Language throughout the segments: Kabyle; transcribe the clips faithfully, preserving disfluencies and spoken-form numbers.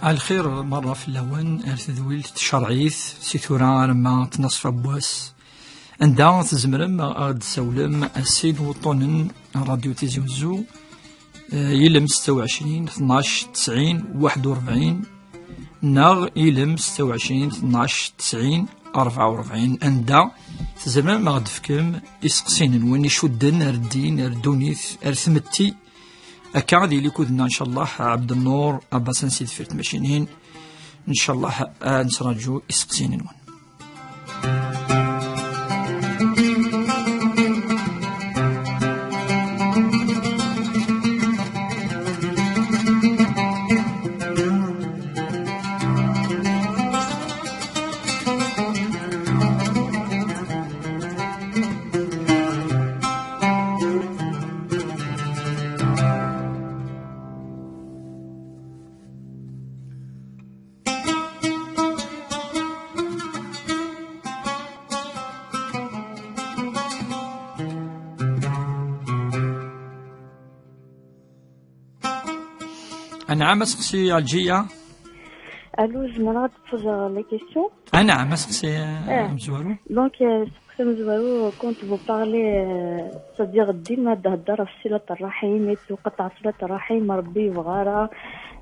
A lxir merra fell-awen ar tedwilt tcerɛit, si tura arma tnaṣfa n wass, anda tzemrem ad d-tsawlem sin wuṭṭunen n Radio Tizi Uzzu, eh, ilem setta u ɛecrin, tnac, tesɛin, waḥed u rebɛin, neɣ ilem setta u ɛecrin, tnac, tesɛin, rebɛa u rebɛin, anda tzemrem ad ɣ-d-tefkem iseqsiyen-nwen icudden ar ddin, ar ddunit, ar tmetti. Akka ad yili kud-nneɣ, ncallah, Ɛebdennur Abasan si deffir tmacinin. Ncallah, ad nettraǧu iseqsiyen-nwen. Anɛam, aseqsi Ɛelǧiya. Allô, zemreɣ ad d-poser la question? Anɛam, aseqsi, eh, amezwaru. Donc, euh, aseqsi amezwaru, quand vous parlez, euh, c'est-à-dire dima d-thedder ɣef silat rraḥim, i tewqeṭ ɣef silat rraḥim, Rebbi yebɣa ara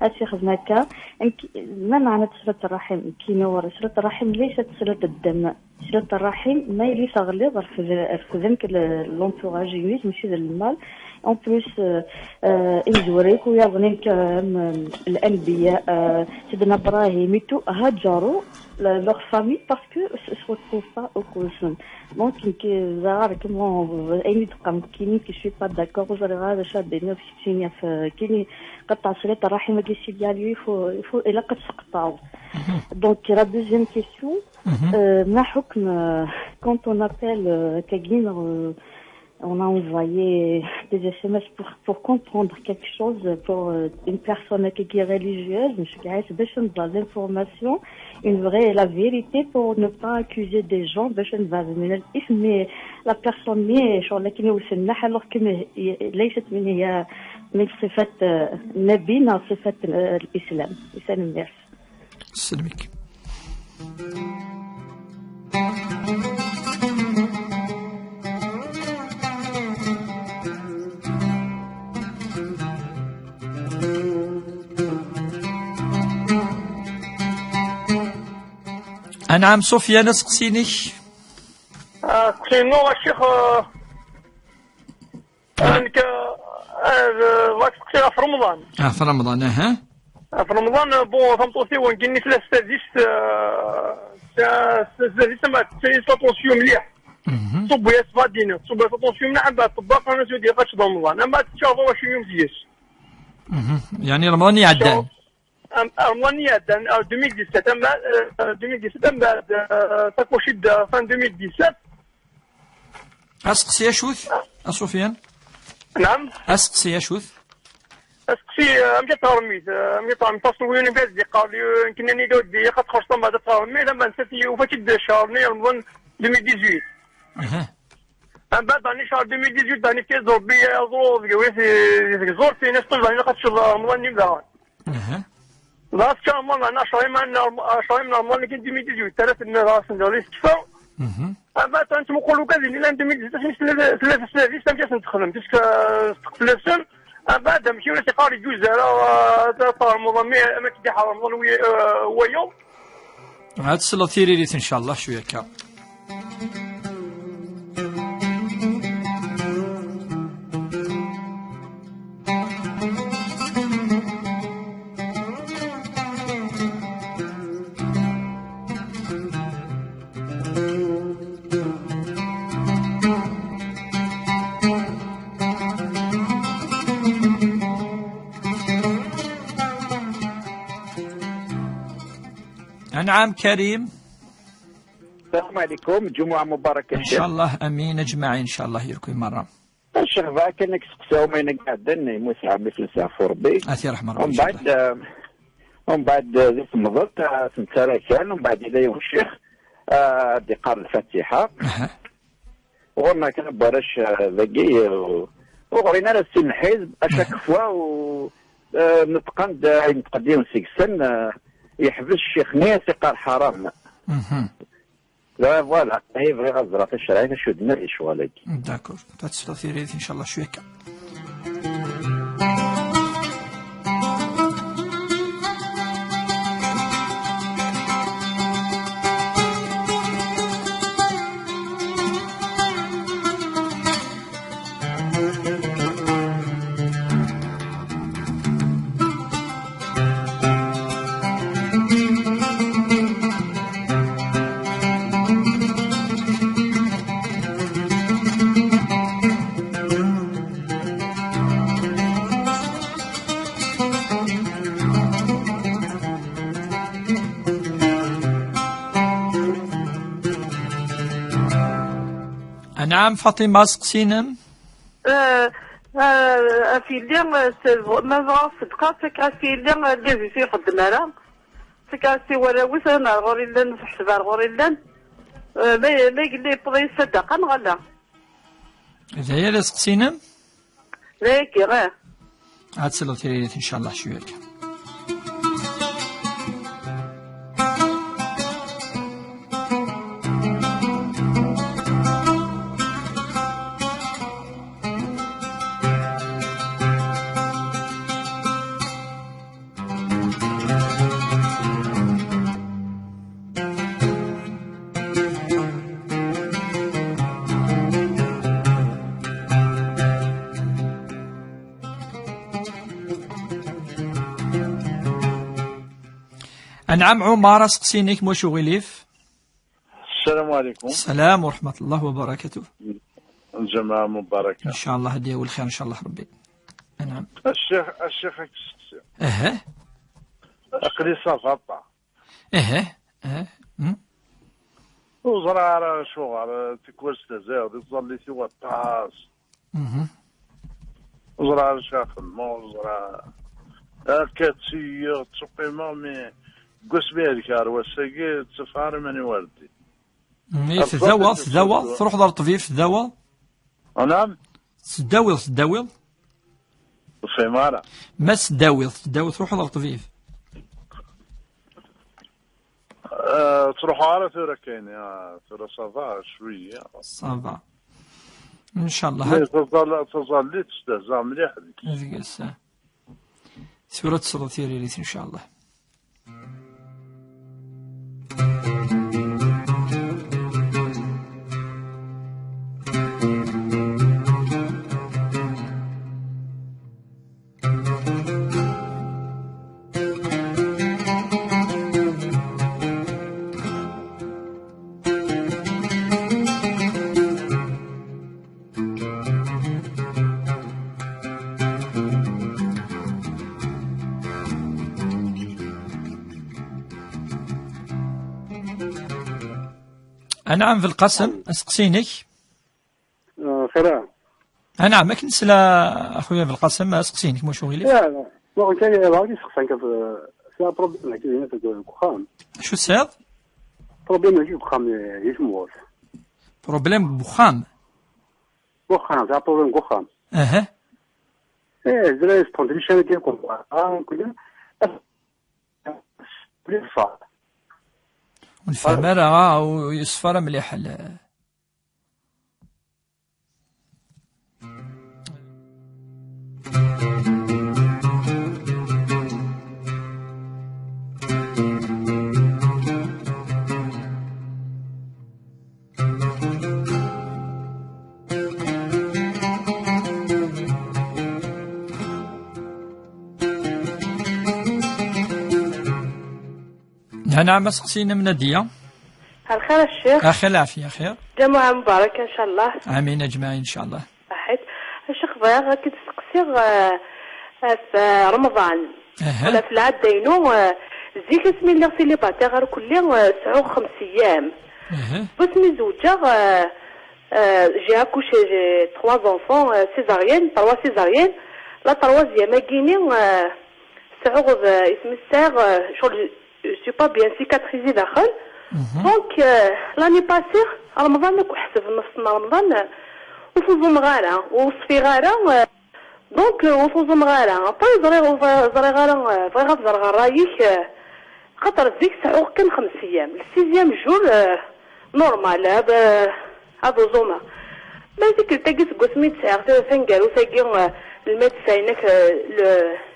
ad tt-ixdem akka. Nekk, ma meɛna silat rraḥim, kina wara silat rraḥim, ليست صلة الدم. Silat rraḥim, ma yili teɣliḍ, refd-, refden-k l-, l'entourage-inek, mačči d lmal. En plus, euh, euh, imezwura-k wiyaḍ-nni, euh, l'anbiya, euh, Sidna Ibrahim et tout, haǧaru la-, leur famille parce que s-, se retrouvent pas au Kulsum. Donc, nekk, ẓriɣ, ayen i d-teqqareḍ nekkini, je suis pas d'accord, ur ẓriɣ ara d acu ara d-iniɣ, d keččini ɣef, euh, kini qeṭṭeɛ silat rraḥim-agi, Sidi Ɛli, il faut, il faut, ilaq ad tqeṭṭɛeḍ. Donc, la deuxième question, Mhm. Euh, ما حكم, euh, quand on appelle, euh, كاين, euh, on a envoyé des S M S pour, pour comprendre quelque chose pour, euh, une personne qui est religieuse, mais je dirais, c'est باش نبغى l'information, une vraie, la vérité, pour ne pas accuser des gens, باش نبغى من الإثم, mais la personne, mais شغل كي نوصل نحن, alors que mais, ليست من هي, من صفات, euh, النبي, من صفات, euh, الإسلام. يسلمك. أنعم سفيان، أسقسينك. آه، أسقسينو الشيخ، آه، عندك، آه، آه، بغيت تسقسي في رمضان. آه، في رمضان، أها. آه، في رمضان، آه، بون، فهمت أوسي، وين كاين ثلاث سادس، آه، ثلاث سادس، ما تسالي ساتونسيون مليح. مهم. صبوا يا سبادينا، صبوا يا ساتونسيون مليح، من بعد طباق، أنا سيدي، قاش رمضان، أما تشافوا واش يوم زياش. مهم. يعني رمضان يعدان. أم-، أم، l'année هذا، أو ألفين وسبعطاش، أما، آه، ألفين وسبعطاش، أما، آه، تاكوشي دا، فان ألفين وسبعطاش. أسقسي أشوث، أسفيان؟ نعم. أسقسي أشوث؟ أسقسي، آه، أمشي تهرميت، آه، أمشي تهرميت، فاصل وين كاز دي قال لي، آه، يمكن أني دو دي، قد خرجت ما تهرميت، أما نسيت يوفا تشد الشهر، ني رمضان ألفين وثمانية عشر. أها. من بعد، داني شهر ألفين وثمانية عشر، داني كي زور بيا، زور، زور، زور، في ناس طلع، أنا قد شهر رمضان نبدا. أها. لا، تشا، ما، ما، أنا شهرين، ما، أنا شهرين من رمضان اللي كان ألفين وثمانية عشر، ثلاث من راس، ندير لي سكفة. مهم. أما أنت مقول لك هذه اللي ألفين وثمانية عشر، ثلاث، ثلاث سنين، ثلاث سنين تخدم، parce que، آه، ثلاث سنين. أما بعد، ماشي ولا تقاري جوز، لا، آه، تاع رمضان، مي، أما كي دي حرام، رمضان وي-، آه، ويوم. عاد تصلى تيريريت إن شاء الله شوية كا. Anɛam Karim. السلام عليكم، جمعة مباركة. إن شاء الله، أمين أجمعين، إن شاء الله يركي مرة. الشيخ ضاع كان يسقساو ما ينقعدن يموت عمي في السعف ربي. أثي رحمة ربي ومن إن شاء بعد الله. آه، ومن بعد، آه، ذي تمضت، آه، تنترى كان، ومن بعد إلى يوم الشيخ، آه، دي قار الفاتحة. أها. وغرنا كان براش، آه، ذكي، و-، وغرينا لا السن حزب، أشاك فوا، و، آه، نتقند، آه، نتقدم سيكسن، آه، يحبس الشيخ ناس يقال حرام. مهم. لا، فوالا، هي بغي غزرة في الشرعية، شو دنا لي شوالك. داكور. تاتسلو ثيريت إن شاء الله شوية كان. Anɛam Faṭima, aseqsi-inem? Eh, eh, ɣef yelli, eh, s-, ma bɣa ṣṣedqa, ttak ɣef yelli, eh, les yeux ixeddem ara. Ttak ɣef i warraw-is, eh, ar ɣur i llan, ḥseb ar ɣur i llan. Eh, ma, ma yella yewweḍ-iyi ṣṣadaqa neɣ ala? D aya d aseqsi-inem? D ayagi, eh. Ad tesleḍ tiririt, ncallah, cwiya kan. أنعم عمر، أسقسينك موش غليف. السلام عليكم. السلام ورحمة الله وبركاته. الجمعة مباركة. إن شاء الله هدية والخير إن شاء الله ربي. نعم. الشيخ، الشيخ راك تسقسي. أها. أقلي صافا با. أها. أها. مم. وزرار شغل، تكوز تزاغ، تظلي سوى الطاس. مهم. وزرار شاخ الموز، زرار. هكا تسير، تسقي ما، مي قوس بيه الكار، والساقي تسفار من يوردي. مي الفضل تداوض، تسوق تداوض، تروح دار الطبيب، تداوض؟ نعم. تداوض، تداوض؟ فهمارة. ما تداوض، تداوض، تروح دار الطبيب. آه، تروح على ثورة كاين، يا ثورة صافا شوية. صافا. إن شاء الله. مي تظل، تظل لي تستهزأ مليح. هذيك الساعة. ثورة تصل ثيريريت إن شاء الله. أنعم في القسم، أسقسينك. آه، خير. أنعم، ما كنسلا أخويا في القسم، أسقسينك مش وغيلي. لا، لا. ما كنت أنا باغي نسقسيك في، في بروبليم هكا هنا في الكوخام. شو السبب؟ بروبليم هكا كوخام، يسموه. بروبليم بوخام؟ بوخام، تاع بروبليم بوخام. أها. إيه، زرا يسبوندري شان كي يكون. آه، كل. بلي صار. ونفهم أنا، آه، ويصفر مليح ال-. نعم، أسقسينا من هدية. الخير الشيخ. أخي العافية، خير. جمعة مباركة إن شاء الله. آمين أجمعين إن شاء الله. صحيت. الشيخ بغيغ كي تسقسيغ، آه، آه، في رمضان. أها. ولا في العادة ينو، آه، Zik asmi lliɣ célibataire ar kulli, eh, sɛuɣ xems eyyam. Aha. Wasmi zewǧeɣ, eh, eh, j'ai accouché, j'ai trois enfants, eh, césarienne, trois césariennes. La troisième-agi-ni, eh, sɛuɣ d, eh, isem-is sɛiɣ, eh, ccɣel, je suis pas bien cicatrisée daxel. Mhm. Donc, eh, l'année passée, Remḍan akk ḥseb nneṣ n Remḍan, eh, ur tuẓumeɣ ara, ur ṣfiɣ ara, eh, Donc, euh, ur tuẓumeɣ ara. Après, ẓriɣ, ur ẓriɣ ara, euh, bɣiɣ ad ẓreɣ ṛṛay-ik, euh, xaṭer zik sɛuɣ kan xems eyyam. Le sixième jour, euh, normal, ad, euh, ad uẓumeɣ. Mais tikkelt-agi seg wasmi i d-sɛiɣ ta-, taneggarut-agi, euh, le médecin, euh, le,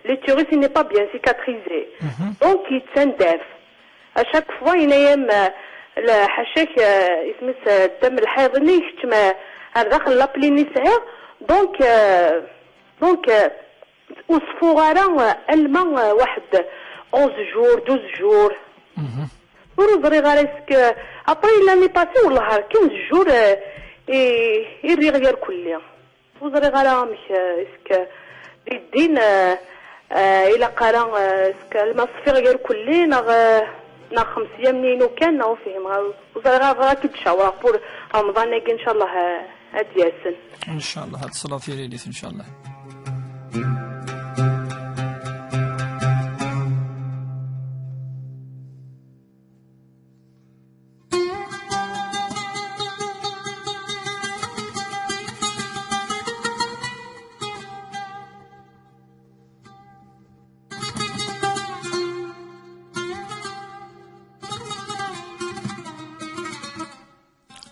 l'utérus, il n'est pas bien cicatrisé. Mhm. Donc, yettandaf. À chaque fois, yenna-yam, euh, la, ḥaca-k, euh, isem-is, euh, ddam lḥiḍ-nni, keččem, euh, ar daxel la plaie-nni sɛiɣ. Donc, euh, Donc, euh, ur ṣfuɣ ara, euh, alma, euh, waḥed onze jours, douze jours. Mhm. Ur ẓriɣ ara est-ce que, après l'année passée, wallah, ar quinze jours, euh, i, i rriɣ irkelli. Ur ẓriɣ ara amek, euh, est-ce que di ddin, euh, euh, ilaq ara, euh, est-ce que alma ṣfiɣ irkelli, neɣ, euh, neɣ xems eyyam-nni-inu kan, neɣ ur fhimeɣ ara. Ur ẓriɣ ara, bɣiɣ ad k-id-cawreɣ pour Remḍan-agi, ncallah, euh, ad d-yasen. Ncallah, ad tesleḍ tiririt, ncallah.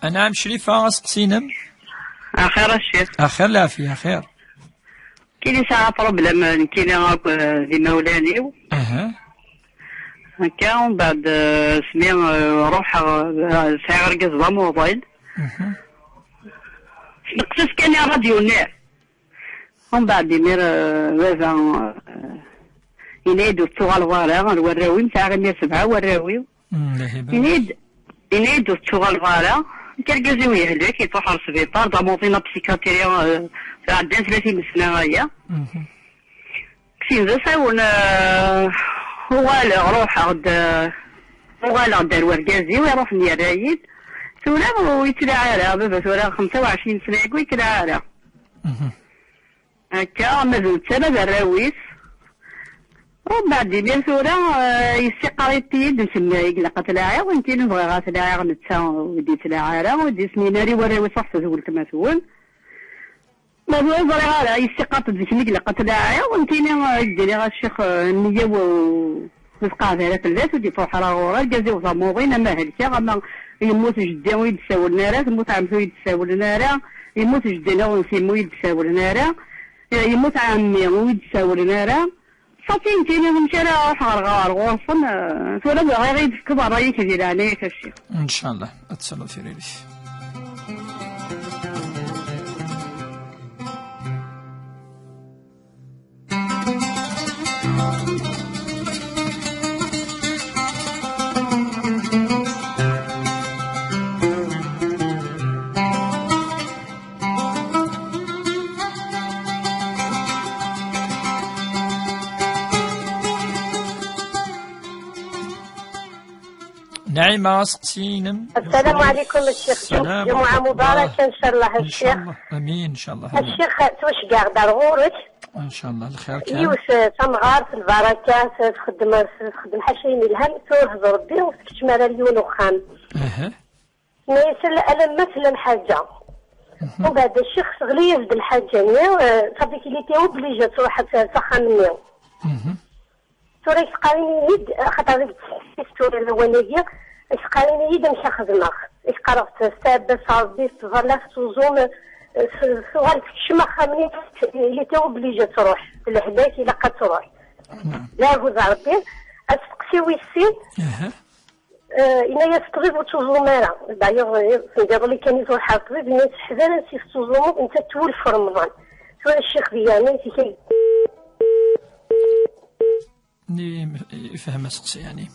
Anɛam Crifa, aseqsi-inem? Axir a ccix. Axir, lɛafya, axir. Kini sɛiɣ problème, nekkini akk, eh, d imawlan-iw. Aha. Akka, umbeɛd, eh, smi, eh, ruḥeɣ, eh, sɛiɣ argaz d amuḍin. Mhm. Sneqses kan i ṛṛadyu-nni. Umbeɛd imir, eh, baba, eh, yenna-yi-d ur tettuɣaleḍ ara ar warraw-im, sɛiɣ imir sebɛa warraw-iw. Mm, la hiba. Yenna-yi-d, yenna-yi-d ur tettuɣaleḍ ara. Nekk argaz-iw yehlek, iṭuḥ ɣer sbiṭar, d amuḍin apsikatri, eh, ɛeddan tlata n sna aya. Mhm. Sin d asawen, eh, uɣaleɣ, ruḥeɣ-d, eh, uɣaleɣ-d ar wergaz-iw, iruḥen yerra-yi-d. Tura ur yettlaɛ ara, baba tura xemsa u ɛecrin sna ur yettlaɛ ara. Mhm. Akka, ma d netta, ma d arraw-is. Umbeɛd imir tura, eh, yessiqar-it-id, mkemmi i ilaq ad t-laɛiɣ, nekkini bɣiɣ ad t-laɛiɣ netta, ur d-yettlaɛ ara, ur d-yesnin ara i warraw-is, ruḥet d weltma-twen. Ma d ur ẓriɣ ara, yessiqar-d d kemm i ilaq ad t-laɛiɣ, nekkini, eh, i k-d-iniɣ a ccix, eh, nniya-w, eh, ur tqeɛɛed ara fell-as, ur d-ifuḥ ara ɣur-i, argaz-iw d amuḍin, ama helkeɣ, ama yemmut jeddi ur yi-d-ssawlen ara, temmut ɛemti ur yi-d-ssawlen ara, yemmut jeddi-nniḍen s yemma ur yi-d-ssawlen ara, eh, yemmut ɛemmi ur yi-d-ssawlen ara. Ṣafi, nekkini amek ara ruḥeɣ ɣer, ɣer ɣur-sen, eh, tura bɣiɣ ad yi-d-tefkeḍ ṛṛay-ik di leɛnaya-k a ccix. Ncallah, ad tesɛuḍ tiririt. Naɛima, aseqsi-inem? Assalamu ɛlikum, a ccix. Salam. Jumuɛa mubaraka, ncallah, a ccix. Ncallah. Amin, ncallah. A ccix, ttwaceggeɛ-d ar ɣur-k. Ncallah, lxir kan. Yiwet, eh, tamɣart, lbaraka, txeddem, txeddem ḥaca ayen yelhan, tureḥ d Rebbi, ur tkeččem ara l yiwen uxxam. Aha. Tenna-yas, "Ala, alamma tella lḥaǧa." Mhm. Umbeɛd, a ccix, teɣli-yas-d lḥaǧa-nni, eh, ṣafi, il était obligé ad truḥ s, s axxam-nni. Mhm. Tura, i teqqar-ini-yi-d, axaṭer i yettḥessis tura lawan-agi, i teqqar-ini-yi-d amek ad xedmeɣ. I teqqar-aɣ-d, "Tɛebba s Ṛebbi, tettẓalla, tettuẓum, eh, s-, tuɣal tekcem axxam-nni, il était obligé ad truḥ. D lehlak, ilaq ad truḥ." Naam. D aɛbud Ṛebbi, asteqsi wis sin, aha. Eh, yenna-yas ṭṭbib ur ttuẓum ara. D'ailleurs, eh, send iḍelli kan i tṛuḥ ar ṭṭbib, yenna-yas, "Ḥder ansi tettuẓumeḍ, netta twulef Remḍan." Tura ccix di yeɛnaya-k ay. Ni-, yefhem aseqsi, yeɛni.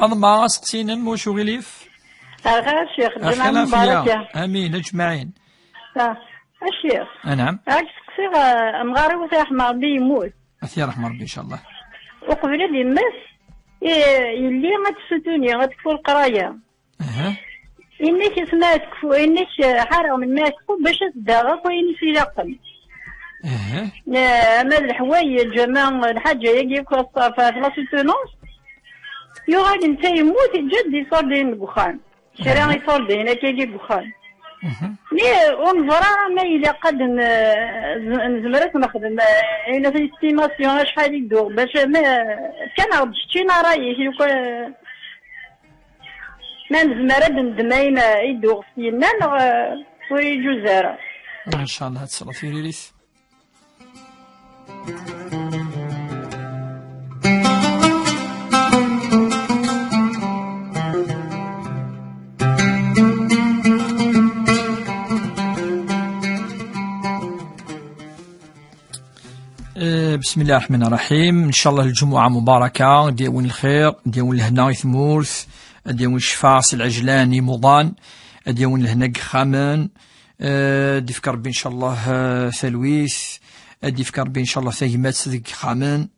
Aḍma, aseqsi-inem, wacu ɣilif? Axir, a Ccix, Lǧemɛa Mubaraka. Amin, aǧmaɛin. A Ccix. Anɛam. Ad k-seqsiɣ, eh, amɣar-iw, ad t-yerḥem Ṛebbi, yemmut. Ad t-yerḥem Ṛebbi, ncallah. Uqbel ad yemmet, eh, yelli ad tessutuni, ad tekfu leqraya. Aha. Inna-k asma ad tekfu, inna-k, eh, ḥareɣ melmi ad tekfu bac ad teddeɣ akk ayen i s-ilaqen. Aha. Eh, ama d leḥwayeǧ, ama lḥaǧa-yagi akk, ɣef la soutenance, yuɣal netta yemmut, yeǧǧa-d iṣurdiyen deg uxxam. Kra iṣurdiyen akkagi deg uxxam. Mhm. Mi ur neẓri ara ma ilaq ad n-, z-, nezmer ad t-nexdem, eh, une estimation acḥal i d-tuɣ, bac ma, fkan-aɣ-d keččini ṛṛay-ik, lukan ma nezmer ad neddem ayen i d-tuɣ s yenna, neɣ, eh, ur yeǧuz ara. Ncallah ad tesleḍ tiririt. Eh, بسم الله الرحمن الرحيم. إن شاء الله الجمعة مباركة، ad d-yawi lxir, ad d-yawi lehna i tmurt, ad d-yawi ccfa s lɛejlan i imuḍan, ad d-yawi lehna deg yixxamen, Eh, ad d-ifk Ṛebbi, ncallah, eh, talwit, ad d-ifk Ṛebbi, ncallah, tagmat deg yixxamen.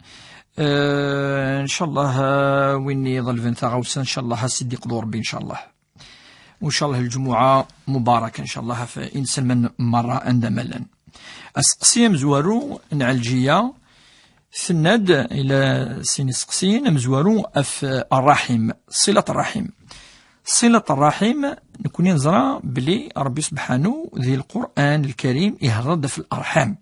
Eh, ncallah, eh, win iḍelben taɣawsa, ncallah, ad s-id-iqḍu Ṛebbi, ncallah. Ncallah, lǧumuɛa mubaraka, ncallah, ɣef inselmen merra anda ma llan. Aseqsi amezwaru n Ɛelǧiya, tenna-d, ila sin iseqsiyen, amezwaru ɣef, eh, ṛṛaḥim, ṣilat ṛṛaḥim. Ṣilat ṛṛaḥim, nekni neẓra belli Ṛebbi subḥanu di Lqur'an Lkarim ihedṛ-d ɣef lأرحام.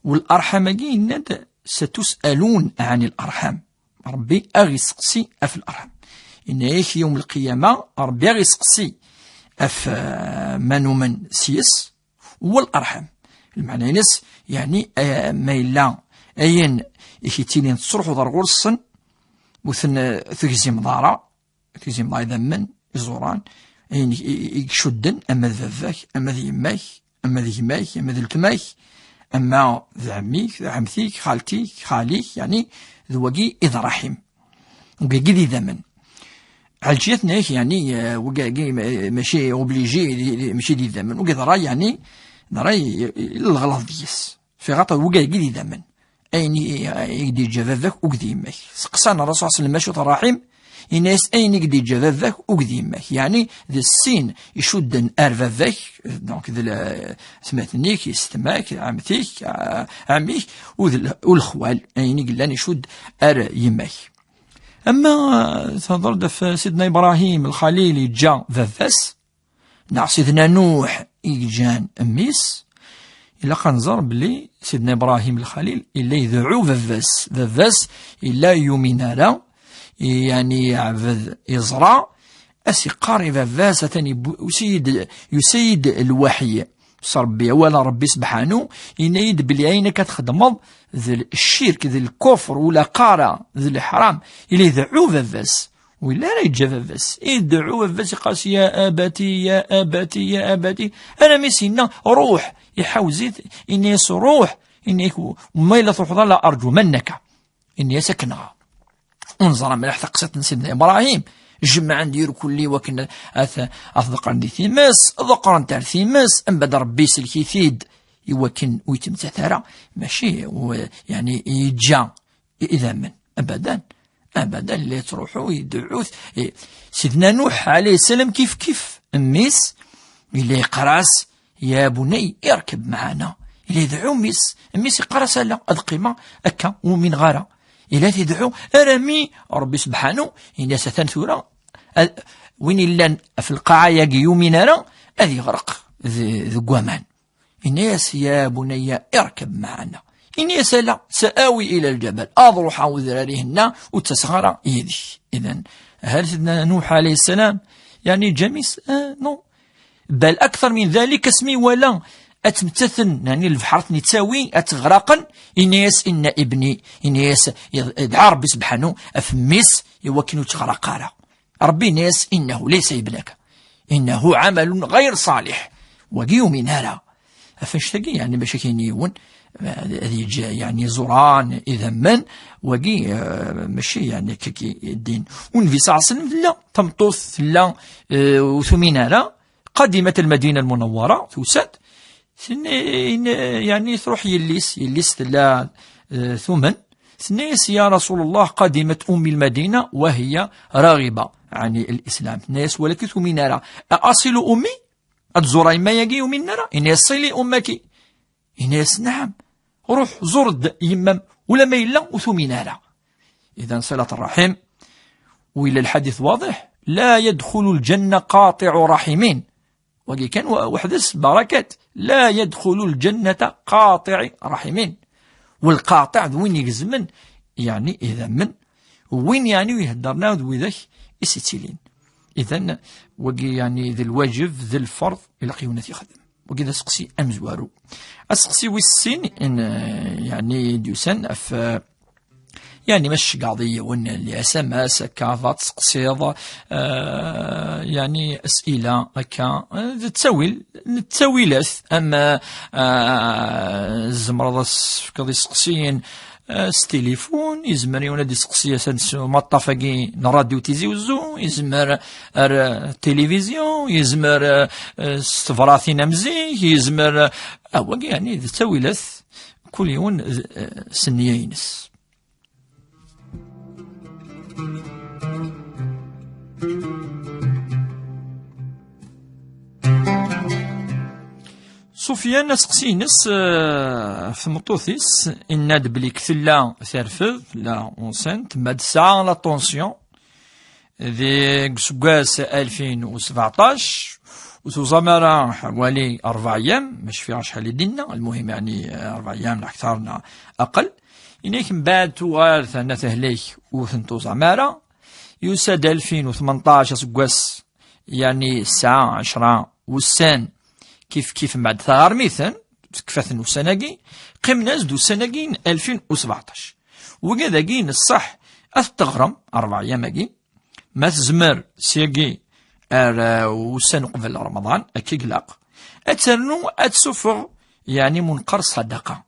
U lأرحام-agi yenna-d: "ستسألون عن الأرحام." Ṛebbi a ɣ-iseqsi ɣef lأرحام. Yenna-yak yawm lqiyama, Ṛebbi a ɣ-iseqsi ɣef, eh, ma numen s-yes, u lأرحام. Lmeɛna-ines, yeɛni, eh, ma yella ayen i k-yettilin tettruḥuḍ ar ɣur-sen, ur ten, eh, tegzimeḍ ara, tegzimeḍ ara idammen, iẓuran, ayen i, i, i icudden, ama d baba-k, ama d yemma-k, ama d gma-k, ama d letma-k, ama d ɛemmi-k, d ɛemti-k, xalti-k, xali-k, yeɛni d wagi i d ṛṛaḥim. Wagi d idammen. Ɛelǧiya tenna-yak, yeɛni, eh, wagi, ma-, mačči obligé, di, di, mačči d idammen. Wagi d ṛṛay, yeɛni, d ṛṛay, i, i, leɣlaḍ deg-s. Fi xaṭer wagi d idammen. Ayen i, i k-d-yeǧǧa baba-k akked yemma-k. Seqsan Ṛṛasul ṣella Llahu ɛalayhi wa sallam acu d ṛṛaḥim, yenna-yas ayen i k-d-yeǧǧa baba-k akked yemma-k. Yeɛni d sin icudden ar baba-k, donc d l-, atmaten-ik, yessetma-k, ɛemti-k, a-, ɛemmi-k, u d l-, u lexwal, ayen i yellan icudd ar yemma-k. Ama, eh, thedreḍ ɣef Sidna Ibrahim Lxalil yeǧǧa baba-s, neɣ Sidna Nuḥ i yeǧǧan mmi-s, ilaq ad nẓer belli Sidna Ibrahim Lxalil yella ideɛɛu baba-s. Baba-s yella yumin ara, yeɛni yeɛbed, yeẓra, a s-iqqar i baba-s, atan yewwi-, yusa-yi-d, yusa-yi-d lwaḥy s Ṛebbi, awal n Ṛebbi sebḥanu, yenna-yi-d belli ayen akka txedmeḍ d ccirk, d lkufr, u laqara, d leḥram. Yella ideɛɛu baba-s. Ur yelli ara yeǧǧa baba-s. Ideɛɛu baba-s, yeqqar-as: "Ya abati, ya abati, ya abati." Armi s-yenna: "Ruḥ." Iḥawez-it, yenna-yas: "Ruḥ." Yenna-yak: "Ma yella truḥeḍ, la arǧumannaka." Yenna-yas: "Ad k-nɣeɣ." Ur neẓra mliḥ taqsiṭ n Sidna Ibrahim. Jemɛen-d irkulli wakken ad t-, ad t-ḍeqqren di times, ḍeqqren-t ar times, mbeɛd Ṛebbi isellek-it-id i wakken ur yettmettat ara. Mačči, u-, yeɛni, yeǧǧa idammen. Abadan. Abadan, la yettruḥu, ideɛɛu-t. I, Sidna Nuḥ, ɛalayhi ssalam, kif kif, mmi-s, yella yeqqar-as: "Ya bunay, irkeb maɛana." Yella ideɛɛu mmi-s. Mmi-s yeqqar-as: "Ala, ad qqimeɣ akka, ur umineɣ ara." Yella t-ideɛɛu, armi Ṛebbi sebḥanu, yenna-as: "Atan tura, a-, win illan ɣef lqaɛa-yagi yumin ara, ad yeɣreq d-, deg waman." Yenna-yas: "Ya bunayya, irkeb maɛana." Yenna-yas: "Ala, sa'awi ila lǧabal." Ad ruḥeɣ udrar-ihenna, ur ttaseɣ ara yid-k. Idan, hal Sidna Nuḥ ɛalayhi ssalam, yeɛni, yeǧǧa mmi-s? Ah, non. Bal akter min dalik, asmi iwala ad ttmettaten, yeɛni, lebḥer ad ten-yettawi, ad tt-ɣraqen, yenna-yas: "Inna ibni", yenna-yas, yedɛa Ṛebbi sebḥanu ɣef mmi-s i wakken ur tt-ɣraq ara. Ṛebbi yenna-yas: "Innahu laysa ibnaka, innahu ɛamalun ɣayr ṣaliḥ." Wagi yumin ara. Ɣef annect-agi, yeɛni, bac ad k-yini yiwen, ad yeǧǧ, yeɛni, iẓuran, idammen, wagi, eh, mačči, yeɛni, akka i ddin. U Nnbi ṣalla Llahu ɛalayhi wa sallam tella tameṭṭut, tella, eh, ur tumin ara, qadimat al-Madina al-Munawwara, tusa-d, tenna, yeɛni, truḥ yelli-s, yelli-s tella, eh, tumen, tenna-yas: "Ya Rasul Allah, qadimat ummi al-Madina wa hiya raghiba, yeɛni, al-Islam." Tenna-yas: "Walakin ur tumin ara. A asilu ummi?" Ad tẓureɣ yemma-agi ur uminen ara? Ini-as: "Sili ummaki." Ini-as: "Naɛam, ruḥ ẓur-d yemma-m, ula ma yella ur tumin ara." Idan, صلة الرحم, وإلى الحديث واضح: "لا يدخل الجنة قاطع رحم." Wagi kan wa-, weḥd-s barakat. "لا يدخل الجنة قاطع رحم." Walqaṭiɛ d win igezmen, yeɛni idammen, win, yeɛni, ur iheddren ara d widak i s-ittilin. Idan, wagi, yeɛni, d lwaǧeb, d lferḍ, ilaq yiwen ad t-yexdem. Wagi d aseqsi amezwaru. Aseqsi wis sin, n, yeɛni, d-yusan ɣef, eh, yeɛni, ma tceggɛeḍ yiwen li S M S, akka, ad tseqsiḍ, eh, yeɛni, asila, akka, eh, d ttawil, d ttawilat, am, eh, tzemreḍ ad s-tefkeḍ iseqsiyen, eh, s tilifun, yezmer yiwen ad iseqsi atan s umaṭṭaf-agi n ṛṛadyu Tizi Wezzu, yezmer ar, eh, tilivizyu, yezmer, eh, eh, s tebratin am zik, yezmer, eh, ah, wagi, yeɛni, d ttawilat, kul yiwen, eh, s nniya-ines. Sufyan, aseqsi-ines, eh, ɣef tmeṭṭut-is, yenna-d belli tella terfed, la enceinte, ma d tesɛa la tension, deg useggas alfin u sbeɛṭac, ur tuẓam ara ḥwali rebɛa ayyam, ma cfiɣ acḥal i d-inna, lmuhim, yeɛni, rebɛa ayyam neɣ akteṛ neɣ aqell. Ini-ak mbeɛd tuɣal terna tehlek, ur ten-tuẓam ara. Yusa-d alfin u tmenṭac aseggas, yeɛni tesɛa ɛecṛa wussan, kif kif mbeɛd taɣermit, tekfa-ten ussan-agi, qqimen-as-d ussan-agi n alfin u sbeɛṭac. Wigi dagi n ṣṣeḥ, ad t-teɣrem rebɛa ayyam-agi, ma tezmer syagi ar, uh, ussan uqbel Remḍan, akka i ilaq, ad ternu ad tsuffeɣ, yeɛni, munqer ṣṣadaqa.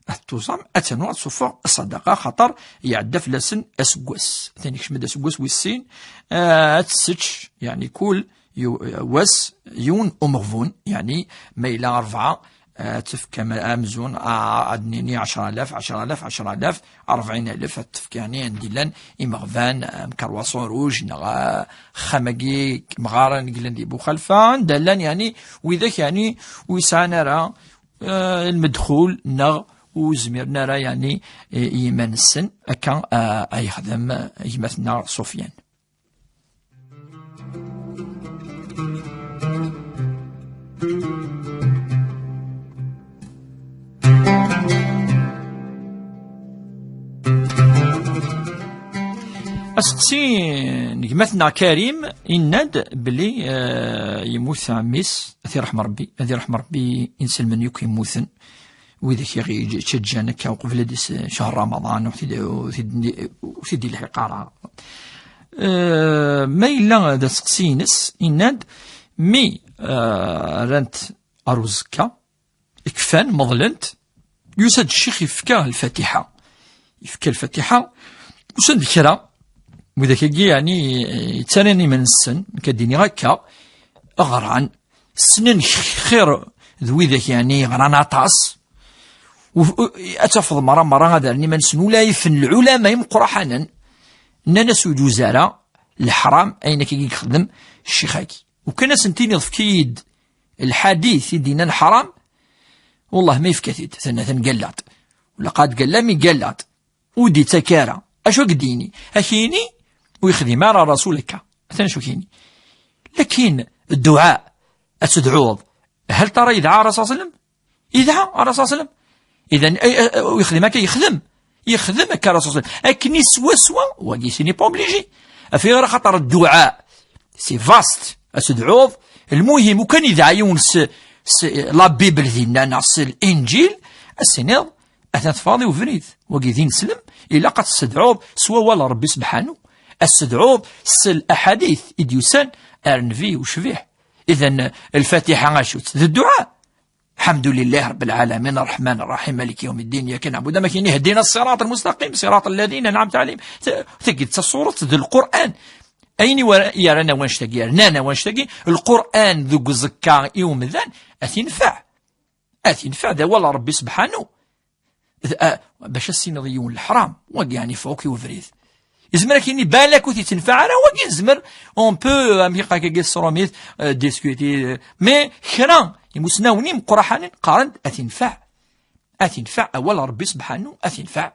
Ad tuẓam, ad ternu ad tsuffeɣ ṣṣadaqa, xaṭer iɛedda fell-asen aseggas. Atan ikcem-d aseggas wis sin, uh, ad tessečč, yeɛni, kul yiw-, wass yiwen umeɣbun, yeɛni, ma yella rebɛa, ad tefk am-, amzun, a-, ad nini ɛecṛa alaf, ɛecṛa alaf, ɛecṛa alaf, rebɛin alaf, ad tefk, yeɛni, anda llan imeɣban, am Carroisson Rouge, neɣ, a, axxam-agi mɣaren i yellan di Buxalfa, anda llan, yeɛni, widak, yeɛni, ur yesɛan ara, a, lmedxul, neɣ ur zmiren ara, yeɛni, i, i yiman-nsen, akka, a, ay yexdem gma-tneɣ Sufyan. Aseqsi n gma-tneɣ Karim, yenna-d belli, eh, yemmut ɛemmi-s, ad t-iṛḥem Ṛebbi, ad iṛḥem Ṛebbi inselmen yakk yemmuten. Widak i ɣ-yettaǧǧan akka uqbel ad is-, cehṛ Ramaḍan, ur t-id-, ur t-id-, ur t-id-ilḥiq ara. Eh, ma yella d aseqsi-ines, yenna-d, mi, eh, rrant ar uzekka, kfan, meḍlent, yusa-d ccix yefka lfatiḥa. Yefka lfatiḥa, usan-d kra, widak-agi, yeɛni, yettaran iman-nsen, nekk ad d-iniɣ akka, ɣran, ssnen xir d widak, yeɛni, yeɣran aṭas. U-, u-, ad tafeḍ merra, merra ad rren iman-nsen, ula ifen lɛulama imeqqraḥanen, nnan-as ur yejuz ara, leḥram, ayen akka i yexdem ccix-agi. U kan ad sen-tiniḍ, efk-iyi-d lḥadit i d-yennan ḥram, wellah ma yefka-t-id, tenna-ten gallaṭ. Ula qad galla, mi gallaṭ. Ur d-ittak ara. Acu ad k-d-yini? Ad k-yini, ur yexdim ara Rasul akka. Atan acu ad k-yini. Lakin dduɛa, ad tedɛuḍ. Hal tara yedɛa Rasul sallam? Yedɛa Rasul sallam. Idan, ay, ay, ur yexdim akka, yexdem. Yexdem akka Rasul sallam. Akken i swaswa, wagi, ce n'est pas obligé. Af ayɣer? Axaṭer dduɛa, c'est vaste. Ad tedɛuḍ. Lmuhim, ukan yedɛa yiwen s, s la Bible dinna, neɣ s Linǧil, ad s-tiniḍ, atan teffɣeḍ i ubrid. Wagi d ineslem, ilaq ad testedɛuḍ s wawal n Ṛebbi sebḥanu, ad testedɛuḍ s laḥadit i d-yusan ar Nnbi ucbiḥ. Idan, lfatiḥa acu-tt? D dduɛa. الحمد لله رب العالمين الرحمن الرحيم مالك يوم الدين إياك نعبد وإياك نستعين اهدنا الصراط المستقيم صراط الذين أنعمت عليهم. Tagi d tasurett d Lqur'an. Ayen i wara-, yerran awannect-agi, rnan awannect-agi, Lqur'an deg uẓekka i umdan, ad t-infaɛ. Ad t-infaɛ d awal Ṛebbi subḥanu. D-, a-, bac ad s-tiniḍ i yiwen leḥram, wagi, yeɛni, yeffeɣ akk i ubrid. Yezmer ad k-yini, balak ur t-yettenfaɛ ara, wagi yezmer, on peut, amek akka s tṛumit, euh, discuter, euh, mais kra, imusnawen imeqqraḥanen qqaren-d ad t-infaɛ. Ad t-infaɛ awal Ṛebbi subḥanu, ad t-infaɛ.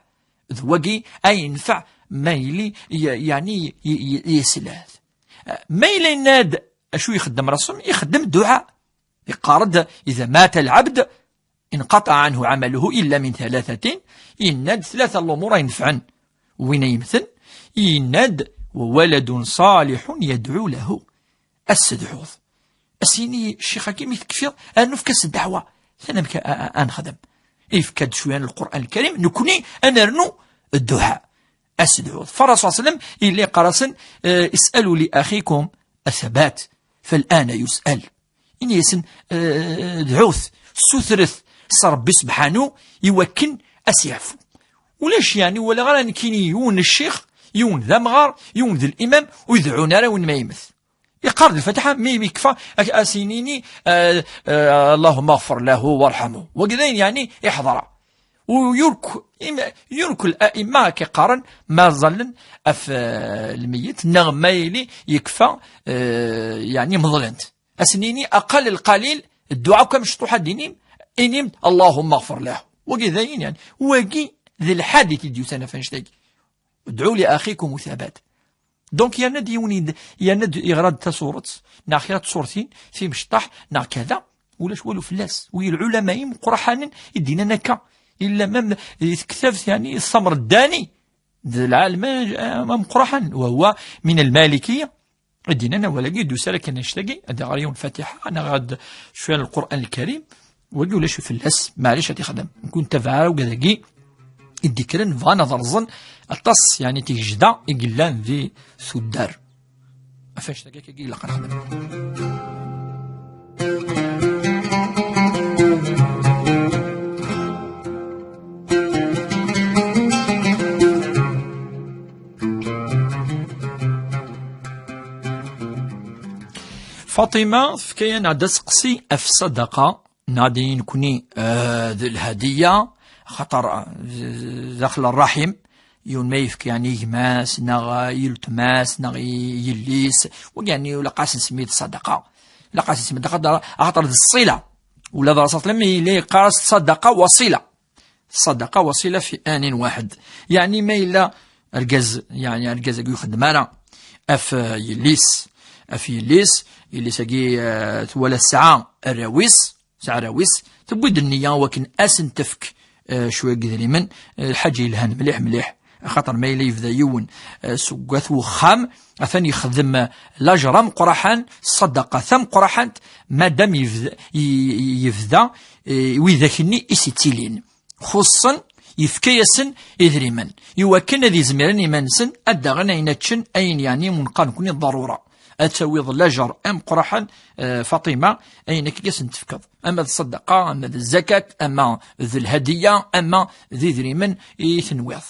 D wagi ay infaɛ ma yili, y-, yeɛni, y-, y-, yeslat. Ma yella yenna-d acu ixeddem Ṛasul, ixeddem dduɛa. Iqqar-d, إذا مات العبد انقطع عنه عمله إلا من ثلاثة. Yenna-d tlata n lumuṛ ay inefɛen win ay yemmten, yenna-d, وولد صالح يدعو له. Ad s-tedɛuḍ. Ad s-yini ccix-agi mi tekfiḍ, rnu efk-as ddeɛwa. Tanamek a, a, a nexdem. Ifka-d cwiya n Lqur'an Lkarim, nekni ad nernu dduɛa. Ad s-tedɛuḍ. Fa Rasul صلى الله عليه وسلم yella yeqqar-asen, eh, اسألوا لأخيكم الثبات فالآن يسأل. Ini-yasen, eh, dɛut, sutret s Ṛebbi subḥanu i wakken ad s-yeɛfu. Ulac, yeɛni, walaɣ ara nekkini yiwen n ccix, yiwen d amɣar, yiwen d limam, ur ideɛɛun ara win ma yemmet. Iqqar-d Lfatiḥa, mi, mi yekfa, ak-, as-inini, eh, eh, اللهم اغفر له وارحمه. Wagi d ayen, yeɛni, iḥḍer. U yurk-, im-, yurk الأئمة akka qqaren ma ẓallen ɣef, eh, lmeyyet, neɣ ma yili yekfa, eh, yeɛni meḍlen-t. Ad sen-yini أقل القليل, dduɛa akk amecṭuḥ ad d-inim, inim-d اللهم اغفر له. Wagi d ayen, yeɛni. Wagi d lḥadit i d-yusan ɣef annect-agi. ادعوا لأخيكم الثبات. Donc, yerna-d yiwen, yed-, yerna-d, yeɣra-d tasurett, neɣ kra n tsurtin, timecṭaḥ, neɣ kada, ulac walu fell-as. Wi lɛulama imeqqraḥanen i d-yennan akka. Illa même di tektabt, yeɛni, Ṣṣamr Ddani, d lɛalem, eh, ameqqraḥan, وهو من المالكية, i d-yennan awal-agi, d usar akken annect-agi, ad iɣer yiwen Lfatiḥa, neɣ ad cwiya n Lqur'an Lkarim, wagi ulac fell-as, maɛlic ad t-ixdem. Nekk ur ntabaɛ ara wigad-agi i d-ikkren, bɣan ad rẓen aṭas, yeɛni, tigejda i yellan di tuddar. Ɣef annect-agi akka i ilaq ad nexdem. Faṭima tefka-yaneɣ-d aseqsi ɣef ṣṣadaqa, neɣ d nekni, eh, d lhadiya, xaṭer, eh, daxel ṛṛaḥim, yiwen ma yefka, yeɛni, i gma-s, neɣ i weltma-s, neɣ i yelli-s, wagi, yeɛni, ilaq ad as-nsemmi d ṣṣadaqa. Ilaq ad as-nsemmi d ṣṣadaqa, xaṭer d ṣṣila. Ula d Rasul sallam yella yeqqar-as ṣṣadaqa waṣila. Ṣṣadaqa waṣila fi anin waḥed. Yeɛni ma yella argaz, yeɛni argaz-agi ur ixeddem ara ɣef, eh, yelli-s, ɣef yelli-s, yelli-s-agi, eh, twala tesɛa arraw-is, tesɛa arraw-is, tewwi-d nniya wakken ad sen-tefk, eh, cwiya n yidrimen, eh, lḥaǧa yelhan mliḥ mliḥ. Axaṭer ma yella yebda yiwen, eh, seg wat wexxam, atan yexdem, eh, lajer ameqqraḥan, ṣṣadaqa tameqqraḥant, madam yebda, y-, y-, yebda, eh, widak-nni i s-ittilin. Xuṣṣen, yefka-yasen idrimen, iwakken ad izmiren iman-nsen ad d-aɣen ayen ad ččen, ayen yeɛni ur neqqar nekni d ḍarura. Ad tawiḍ lajer ameqqraḥan, eh, Faṭima, ayen akka i asen-tefkeḍ. Ama d ṣṣadaqa, ama d zzakat, ama d lhadiya, ama d idrimen i tenwiḍ.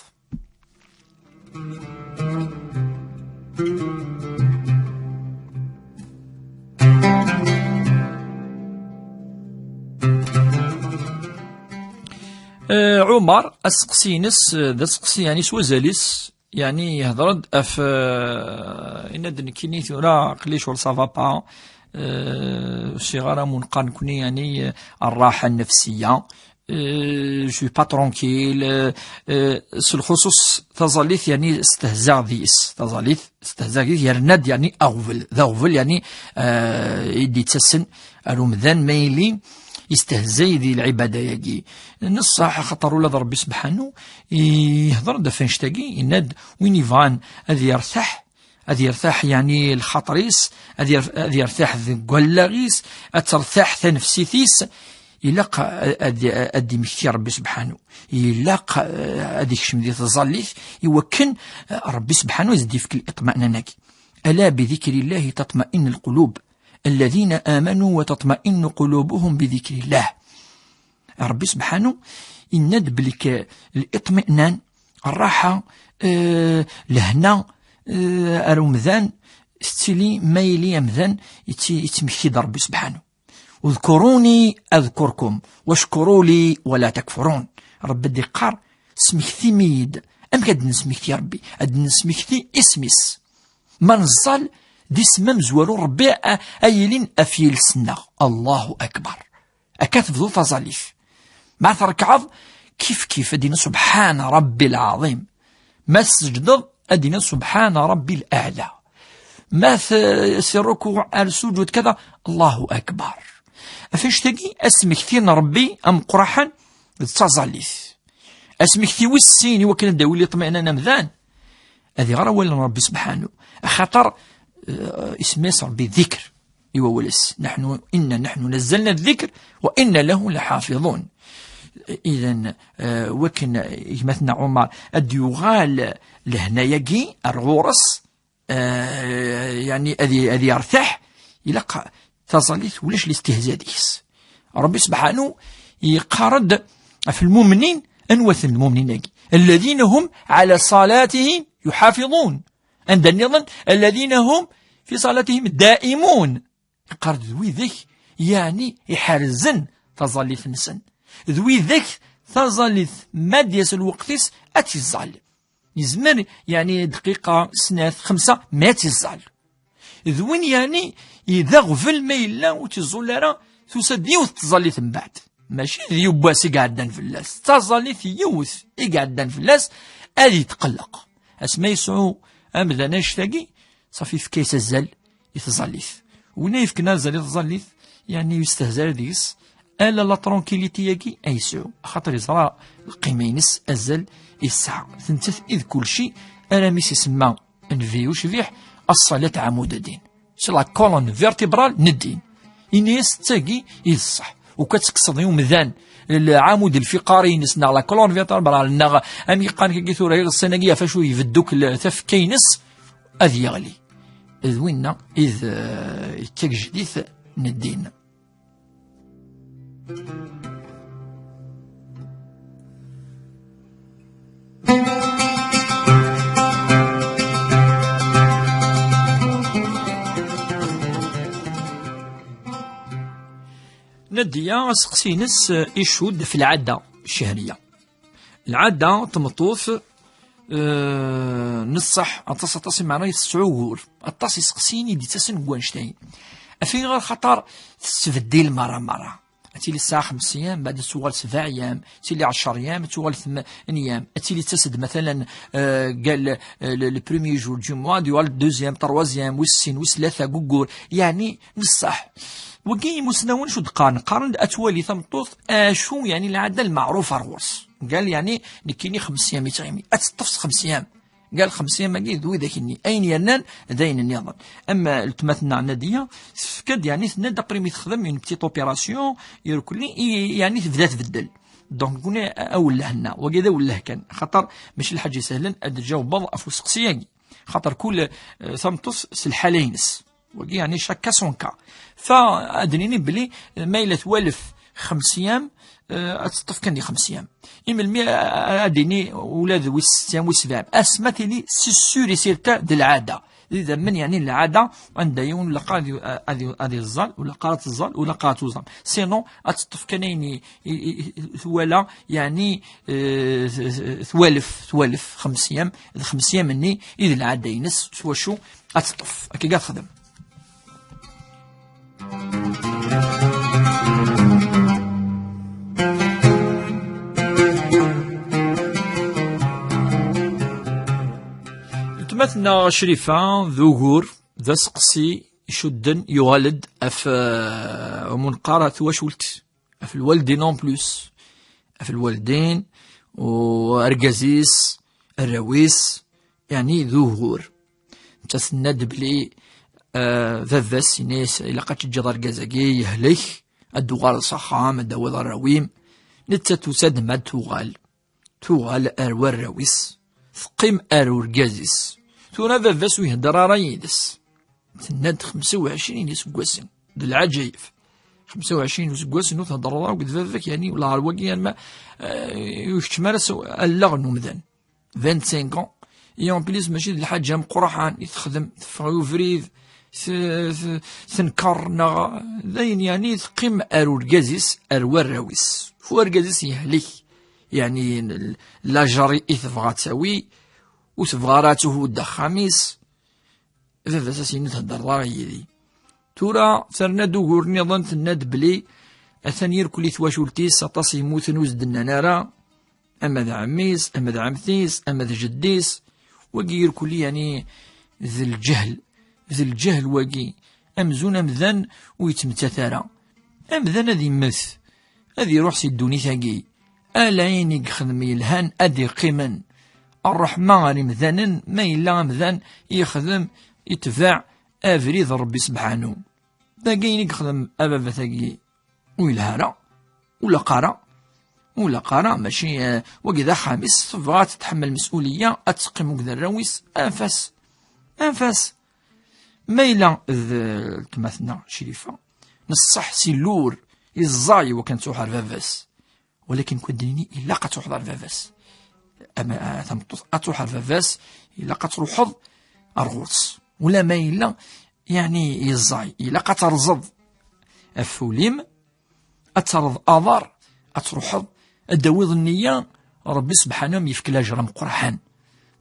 Eh, Ɛumar, aseqsi-ines, eh, d aseqsi, yeɛni, s wazal-is, yeɛni, yehder-d ɣef, eh, yenna-d nekkini tura aql-i ccɣel ça va pas, eh, ur sɛiɣ ara, ur neqqar nekni, yeɛni, eh, ṛṛaḥa nnefsiya, eh, je suis pas tranquille, eh, eh, s lxuṣuṣ taẓallit, yeɛni, stehzaɣ deg-s, taẓallit stehzaɣ deg-s, yerna-d, yeɛni, aɣbel, d aɣbel, yeɛni, eh, i d-yettasen ar umdan ma yili yestehzay di lɛibada-agi. Neṣṣaḥ, axaṭer ula d Ṛebbi sebḥanu yehder-d ɣef annect-agi, yenna-d win yebɣan ad yertaḥ, ad yertaḥ, yeɛni, lxaṭer-is, ad yer-, ad yertaḥ deg wallaɣ-is, ad tertaḥ tanefsit-is, ilaq ad, ad, ad d-imekti Ṛebbi sebḥanu. Ilaq, eh, ad ikcem di tẓallit iwakken, eh, Ṛebbi sebḥanu ad s-d-ifk liṭma'nana-agi. ألا بذكر الله تطمئن القلوب. الذين آمنوا وتطمئن قلوبهم بذكر الله. Ṛebbi subḥanu yenna-d belli k-, liṭminan, ṛṛaḥa, eh, lehna, eh, ar umdan tettili ma yili amdan yetti-, yettmekti-d Ṛebbi subḥanu. اذكروني أذكركم واشكروا لي ولا تكفرون. Ṛebbi d-iqqar: "Smektim-iyi-d." Amek ad d-nesmekti Ṛebbi? Ad d-nesmekti isem-is. Ma neẓẓal d isem amezwaru n Ṛebbi a, a yilin af yiles-nneɣ. Allahu akbar. Akka tebdu taẓallit. Ma trekɛeḍ, kif kif, ad d-tiniḍ: "Subḥana Ṛebbi lɛaḍim." Ma tesǧdeḍ, ad d-tiniḍ: "Subḥana Ṛebbi l-aɛla." Ma t-, si rrukuɛ ar sujud kada, Allahu akbar. Af annect-agi, asmekti n Ṛebbi ameqqraḥen d taẓallit. Asmekti wis sin i wakken ad d-tawi liṭminan amdan, ad iɣer awal n Ṛebbi subḥanu. Axaṭer, eh, isem-is Ṛebbi dikr i wawal-is. نحن، إنا نحن نزلنا الذكر وإنا له لحافظون. Idan, eh, wakken gma-tneɣ Ɛumar ad d-yuɣal lehna-agi ar ɣur-s, eh, yeɛni ad y-, ad yertaḥ, ilaq taẓallit ulac listihza deg-s. Ṛebbi subḥanu yeqqar-d ɣef lmumnin, anwa-ten lmumnin-agi? الذين هم على صلاتهم يحافظون. Anda nniḍen: "الذين هم في صلاتهم دائمون." Yeqqar-d d widak, yeɛni iḥerzen taẓallit-nsen. D widak taẓallit, ma d-yas lweqt-is, ad tt-iẓẓal. Yezmer, yeɛni, dqiqa, snat, xemsa, ma ad tt-iẓẓal. D win, yeɛni, i d aɣbel ma yella ur tt-iẓẓul ara, tusa-d yiwet tẓallit mbeɛd. Mačči d yiwwas i iɛeddan fell-as, d taẓallit yiwet i iɛeddan fell-as, ad yetqelleq. Asma yesɛu amdan annect-agi, ṣafi yefka-yas azal i tẓallit. Win ay yefken azal i tẓallit, yeɛni ur yestehza ara deg-s, ala la tranquillité-agi ay yesɛu, axaṭer yeẓra lqima-ines, azal i tesɛa. D nettat i d kulci, armi s isemma nnbi ucbiḥ: "Ṣṣalat ɛamud ddin." C'est la colonne vertébrale n ddin. Ini-as d tagi i d ṣṣeḥ. Ukan ad tekkseḍ i umdan lɛamud lfiqari-ines neɣ la colonne vertébrale neɣ amek i qqaren kagi tura iɣessan-agi ɣef acu ibeddu-k l-, tafekka-ines, ad yeɣli. D winna i d, eh, d tagejdit n ddin. Nadiya, aseqsi-ines, eh, icudd ɣef lɛada ccehriya. Lɛada n tmeṭṭut, eh, n ṣṣeḥ, aṭas, aṭas imeɛna tesɛa ugur. Aṭas iseqsiyen i d-ittasen deg wannect-ayi. Af ayɣer? Xaṭer tettbeddil merra, merra. Ad tili tesɛa xems ayyam, mbeɛd ad tuɣal sebɛa ayyam, ad tili ɛecṛa ayyam, ad tuɣal tmen ayyam. Ad tili tettas-d, matalan, eh, gal, eh, le, le premier jour du mois, ad yuɣal deuxième, troisième, wis sin, wis tlata, guggur, yeɛni n ṣṣeḥ. Wagi imusnawen acu d-qqaren? Qqaren-d ad twali tameṭṭut acu, yeɛni, lɛada lmeɛruf ar ɣur-s. Gal, yeɛni, nekkini xems ayyam i ttɣimi. Ad teṭṭef s xems ayyam. Gal xems ayyam-agi d widak-nni. Ayen yernan d ayen nniḍen. Ama letma-tneɣ Nadiya, tefka-d, yeɛni, tenna-d après mi texdem une petite opération, irkelli, i, yeɛni, tebda tbeddel. Donc, nekni awelleh-nneɣ. Wagi d awelleh kan. Xaṭer mačči lḥaǧa isehlen ad d-tjawbeḍ ɣef useqsi-agi. Xaṭer kul, eh, tameṭṭut s lḥala-ines. Wagi, yeɛni, chaque cas son cas. Fa, ad d-nini belli, eh, ma yella twalef xems ayyam, eh, ad teṭṭef kan di xems ayyam. I melmi, eh, ad d-nini ula d wis setta ayyam, wis sebɛa ayyam? Asma tili si sûr et certain d lɛada. D idammen, yeɛni, n lɛada, anda yiwen laqar ad, ad, ad iẓẓal, u laqar ad teẓẓal, u laqar ad tuẓam. Sinon, ad teṭṭef kan ayen i, i, i, i twala, yeɛni, eh, t-, t-, twalef, twalef xems ayyam, d xems ayyam-nni i d lɛada-ines, s wacu ad teṭṭef. Akka i texdem. Weltma-tneɣ Crifa, d ugur, d aseqsi icudden, yuɣal-d ɣef, eh, umunqar ɣer twacult, ɣef lwaldin en plus, ɣef lwaldin, u argaz-is, arraw-is, yeɛni d ugur. Nettat tenna-d belli, eh, baba-s yenna-yas: "Ilaq ad teǧǧeḍ argaz-agi yehlek, ad d-tuɣaleḍ s axxam, ad d-tawiḍ arraw-im." Nettat tusa-d ma ad tuɣal. Tuɣal ar warraw-is, teqqim ar urgaz-is. Tura baba-s ur ihedder ara yid-s. Tenna-d xemsa u ɛecrin iseggasen. D lɛaǧayeb. Xemsa u ɛecrin useggasen ur theddreḍ ara akked baba-k, yani, la, wagi, yani, ma, eh, ur keččem ara s-, allaɣ n umdan. Vingt-cinq ans. Et en plus, mačči d lḥaǧa meqqraḥen i texdem, teffeɣ i ubrid, t-, t-, tenker, neɣ d ayen, yani, teqqim ar urgaz-is, ar warraw-is. Fu urgaz-is yehlek, yani, l-, lajer i tebɣa ad tawi, ur tebɣa ara ad tuhud axxam-is. Baba-s as-yini ur theddreḍ ara yid-i. Tura terna-d ugur nniḍen, tenna-d belli atan irkelli twacult-is, aṭas yemmuten ur s-d-nnan ara, ama d ɛemmi-s, ama d ɛemti-s, ama d jeddi-s. Wagi irkelli, yani, d lǧehl, d lǧehl wagi. Amzun amdan ur yettmettat ara. Amdan ad immet, ad iruḥ si ddunit-agi. Ala ayen i yexdem yelhan ad iqqimen. Ṛṛeḥma ɣer imdanen, ma yella amdan yexdem, itbeɛ abrid n Ṛebbi sebḥanu. Dagi ayen i yexdem ababat-agi ur yelha ara, ur laq ara, ur laq ara, mačči, eh, wagi d axxam-is, tebɣa ad tetḥemmel mes'uliya, ad teqqim akked arraw-is, anef-as, anef-as. Ma yella d, eh, weltma-tneɣ Crifa, neṣṣeḥ si lur, iẓẓay wakken ad truḥ ar baba-s. Walakin kwi d-nini, ilaq ad truḥeḍ ar baba-s. Ama, a tameṭṭut, ad truḥ ar baba-s, ilaq ad truḥeḍ ar ɣur-s. Wala ma yella, yani, yeẓẓay, ilaq ad terẓeḍ ɣef wul-im, ad terreḍ aḍar, ad truḥeḍ, ad d-tawiḍ nniya, Ṛebbi sebḥanu am yefk lajer ameqqraḥan.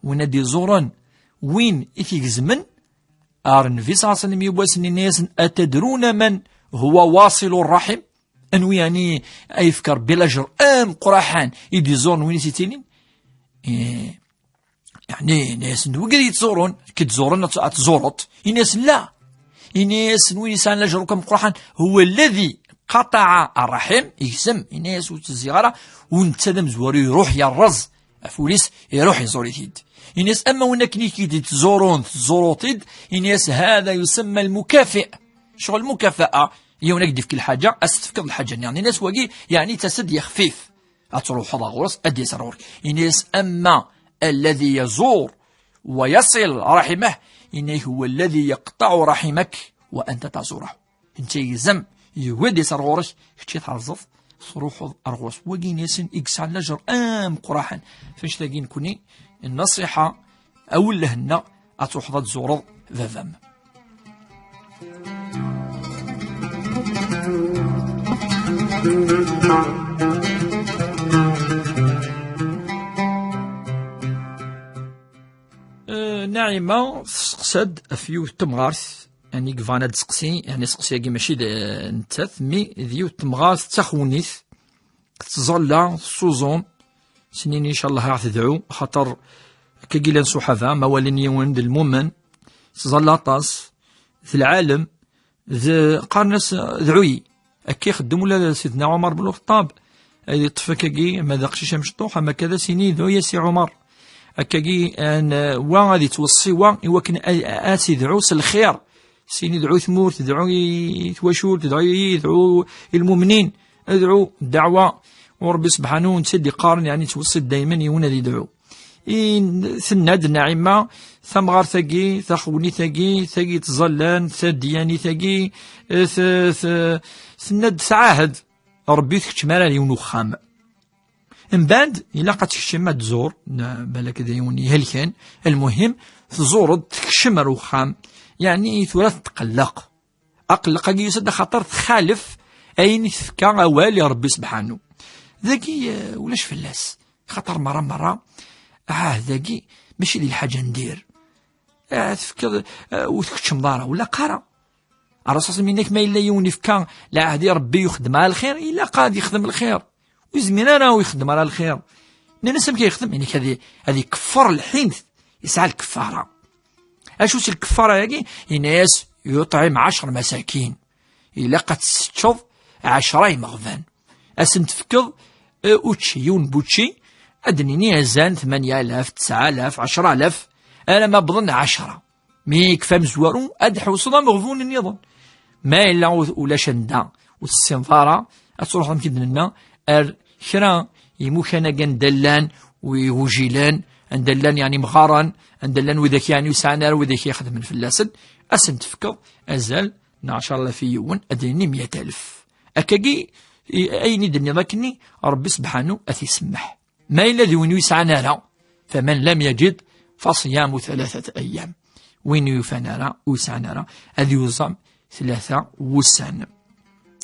Win ad d-iẓuren, win i t-igezmen, ar Nnbi ṣalla Llahu ɛalayhi wa sallam yiwwas-nni, yenna-yasen: "Atadruna man huwa wasilu rraḥim?" Anwi, yani, ay yefka Ṛebbi lajer ameqqraḥan i d-iẓuren win i s-ittilin? Eh, yani, yenna-yasen, d wigad i yettẓurun, ki d-ẓuren ad, ad tẓureḍ. Yenna-yasen, la. Yenna-yasen, win yesɛan lajer akk ameqqraḥan, huwa alladhi qata'a arraḥim, yegzem. Yenna-yas, ur tezziɣ ara, u netta d amezwaru, iruḥ yerreẓ ɣef wul-is, iruḥ iẓur-it-id. Yenna-yas, ama win akken i k-id-ittẓurun, tettẓuruḍ-t-id, yenna-yas, hada yusamma lmukafi. Ccɣel lmukafa'a, yiwen ad k-d-ifk lḥaǧa, ad s-tefkeḍ lḥaǧa-nni. Yenna-yas, wagi, yani, ittas-d yexfif. Ad truḥeḍ ɣur-s, ad d-yas ar ɣur-k. Yenna-yas, amma alladhi yazur wa yasil rahimah, yenna-yak, huwa alladhi yaqta'u rahimak wa anta tazuruh. Netta yegzem, yugi ad d-yas ar ɣur-k, kečč i terẓeḍ, truḥeḍ ar ɣur-s. Wagi-nni-asen i yesɛan lajer ameqqraḥen. F annect-agi nekni, nnasiḥa, awelleh-nneɣ, ad truḥeḍ ad tẓureḍ baba-m. Eh, Naɛima testeqsa-d ɣef yiwet n temɣart, yani, i yebɣan ad d-seqsi, yani, seqsi-agi mačči d, eh, nettat, mi d yiwet n temɣart d taxewnit, tettẓalla, tessuẓum, snin, incallah, ad ɣ-tedɛu, xaṭer akkagi llan ṣuḥaba, ma walin yiwen d lmumen, tettẓalla aṭas, d lɛalem, d, qqaren-as, dɛu-yi. Akka ixeddem ula d Sidna Ɛumar ben Lxeṭṭab, ad yeṭṭef akkagi, ma d aqcic amecṭuḥ, ama akka d as-yini, dɛu-yas i Ɛumar. Akkagi, an, wa ad yettweṣṣi wa, i wakken a, a, ad s-idɛu s lxir. Sini dɛu tmurt, dɛu i twacult, dɛu i, dɛu i lmumnin, dɛu ddeɛwa. U Ṛebbi sebḥanu netta i d-iqqaren, yani, ttweṣṣi daymen yiwen ad idɛu. I tenna-d Naɛima, tamɣart-agi, taxewnit-agi, tagi yettẓallan, tadyanit-agi, eh, t-, t-, tenna-d tɛahed, Ṛebbi ur tkeččem ara ar yiwen uxxam. Mbeɛd, ilaq ad tekcem ad tẓur, n-, balak d yiwen ihelken, lmuhim, tẓureḍ, tekcem ar uxxam, yeɛni tura tetqelleq. Aqelleq-agi yusa-d axaṭer txalef ayen i tefka awal i Ṛebbi sebḥanu. Dagi, eh, ulac fell-as, xaṭer merra merra, ah, dagi mačči d lḥaǧa n dir. Ah, tefkiḍ, eh, ur tkeččmeḍ ara, ur ilaq ara. Ṛṛasul yenna-k ma yella yiwen ifka lɛahd i Ṛebbi yuxeddem ara lxir, ilaq ad yexdem lxir. Ur yezmir ara ur ixeddem ara lxir. Nnan-as amek ay yexdem? Yenna-k ad i-, ad ikeffer lḥint, yesɛa lkeffara. Acu-tt lkeffara-agi? Yenna-yas yuṭɛim ɛecr masakin. Ilaq ad tesseččeḍ ɛecra imeɣban. Ad sen-tefkeḍ, eh, učči, yiwen n wučči, ad d-nini azal tmanya alaf, tesɛa alaf, ɛecra alaf, alamma wwḍen ɛecra. Mi yekfa amezwaru, ad d-tḥewseḍ ameɣbun nniḍen. Ma yella u-, ulac anda ur tessineḍ ara, ad truḥeḍ amek i d-nenna, ar kra imukan-agi anda llan igujilen, anda llan, yeɛni, imɣaren, anda llan widak, yeɛni, ur sɛan ara widak ixedmen fell-asen, ad sen-tefkeḍ azal n ɛecra alaf i yiwen, ad d-nini meyya alef. Akkagi, i-, ayen i d-tenniḍ akkenni, Ṛebbi sebḥanu ad t-isemmeḥ. Ma yella d win ur yesɛan ara, فمن لم يجد فصيام ثلاثة أيام. Win ur yufan ara, ur yesɛan ara, ad yuẓam tlata wussan.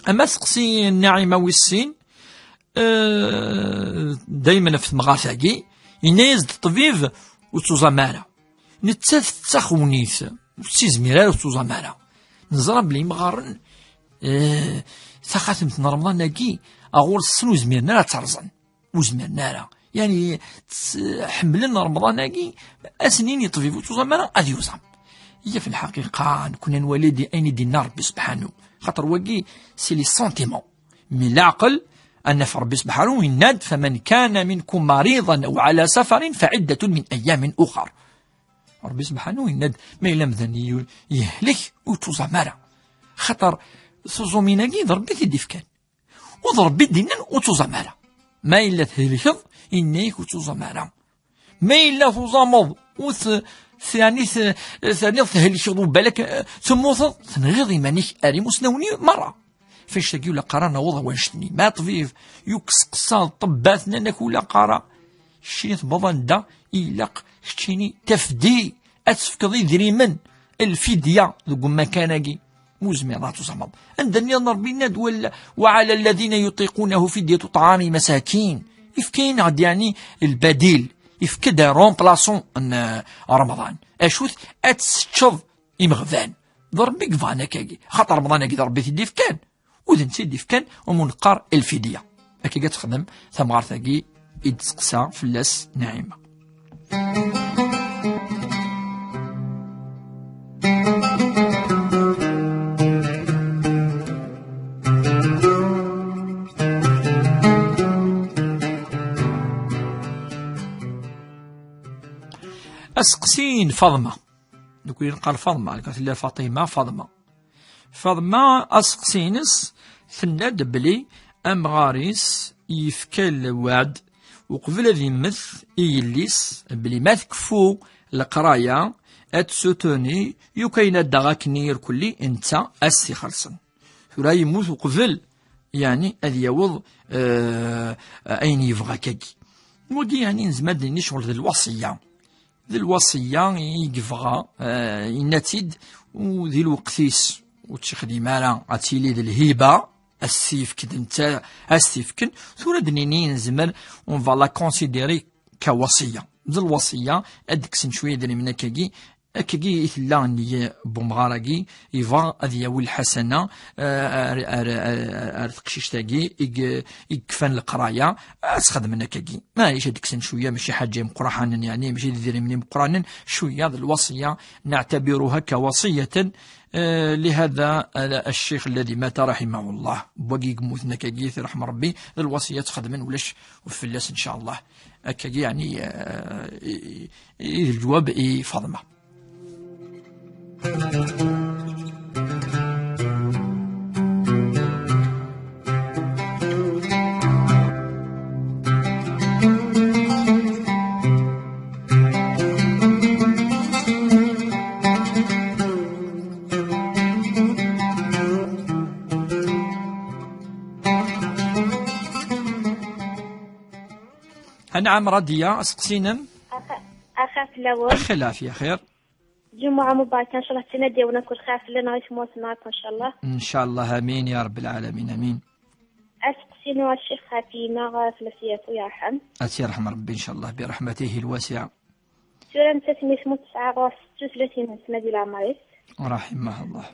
Ama aseqsi n Naɛima wis sin, eh, daymen ɣef temɣart-agi, yenna-yas-d ṭṭbib ur ttuẓam ara. Nettat d taxewnit, ur tt-izmir ara ur ttuẓam ara. Neẓra belli imɣaren, eh, taxatemt n Remḍan-agi, ɣur-sen ur zmiren ara ad tt-rẓen. Ur zmiren ara. Yani, tt-, ḥemmlen Remḍan-agi, ad sen-yini ṭṭbib ur ttuẓam ara, ad yuẓam. Iya, fi lḥaqiqa, nekni ad nwali di ayen i d-yenna Rebbi sebḥanu. Xaṭer wagi, c'est les sentiments. Mi leɛqel, ad naf Rebbi sebḥanu yenna-d, فمن كان منكم مريضا أو على سفر فعدة من أيام أخر. Rebbi sebḥanu yenna-d, ma yella amdan yu-, yehlek, ur ttuẓam ara. Xaṭer tuẓumin-agi d Rebbi i t-id-ifkan. U d Rebbi i d-yennan ur ttuẓam ara. Ma yella thelkeḍ, yenna-yak ur ttuẓam ara. Ma yella tuẓameḍ, ur t-, t-, yani t-, terniḍ thelkeḍ u balak, eh, temmuteḍ, tenɣiḍ iman-ik ar imusnawen-i merra. F annect-agi ula qqar ad naweḍ ar wannect-nni. Ma ṭṭbib yukkes qessa d ṭṭebbat nnan-ak ula qqar keččini tewweḍ anda i ilaq keččini tafdi, ad tefkeḍ idrimen, lfidya deg umakan-agi. Ur zmireḍ ad tuẓameḍ. Anda nniḍen Rebbi yenna-d, وعلى الذين يطيقونه فدية طعام مساكين. Ifka-aneɣ-d, yani, lbadil. Ifka-d remplaçant n, eh, Remḍan. Acu-t? Ad teččeḍ imeɣban. D Rebbi i yebɣan akkagi. Xaṭer Remḍan-agi d Rebbi i t-id-ifkan. U d netta i d-ifkan, umi neqqar lfidya. Akkagi ad texdem temɣart-agi i d-testeqsa fell-as Naɛima. Aseqsi n Faḍma. Nekkni neqqar Faḍma, kan tella Faṭima, Faḍma. Faḍma, aseqsi-ines, tenna-d belli amɣar-is yefka lweɛd uqbel ad immet i yelli-s belli ma tkeffu leqraya ad tsutuni, yukan ad daɣ akken irkelli netta ad s-t-ixellṣen. Tura yemmut uqbel, yani, ad yaweḍ, eh, ayen yebɣa akkagi. Wagi, yani, nezmer ad d-nini ccɣel d lwaṣiyya. D lwaṣiyya i yebɣa, eh, yenna-tt-id, u di lweqt-is ur tt-ixdim ara, ad tili d lhiba, ad s-yefk d netta, ad s-t-ifken. Tura ad d-nini nezmer, on va la considérer ka waṣiyya. D lwaṣiyya, ad d-kksen cwiya idrimen akkagi, akkagi i tella nniya n umɣar-agi, yebɣa ad yawi lḥasana, eh, ar, ar, ar, ar teqcict-agi i g-, i yekfan leqraya, ad s-xedmen akkagi. Maɛlic ad d-kksen cwiya, mačči ḥaǧa imeqqranen, yani, mačči d idrimen imeqqranen, cwiya d lwaṣiyya, نعتبرها كوصية, eh, لهذا, eh, الشيخ الذي مات رحمه الله. Wagi i yemmuten akkagi, tirḥem Rebbi, d lwaṣiyya ad tt-xedmen, ulac fell-as, إن شاء الله. Akkagi, yani, eh, i, i, i d lǧwab i Faḍma. أنعم رضية، أسقسينم. أخ-، أخاف الأول. أخي العافية خير. جمعة مباركة، إن شاء الله تنادي وناكل خير لنا غير موت معكم إن شاء الله. إن شاء الله، آمين يا رب العالمين، آمين. أسقسينو الشيخ خاتينا غا ثلاثية ويرحم. أتي رحم ربي إن شاء الله برحمته الواسعة. سورة نتا سميت موت تسعة غا ستة وثلاثين سنة ديال عمري. رحمه الله.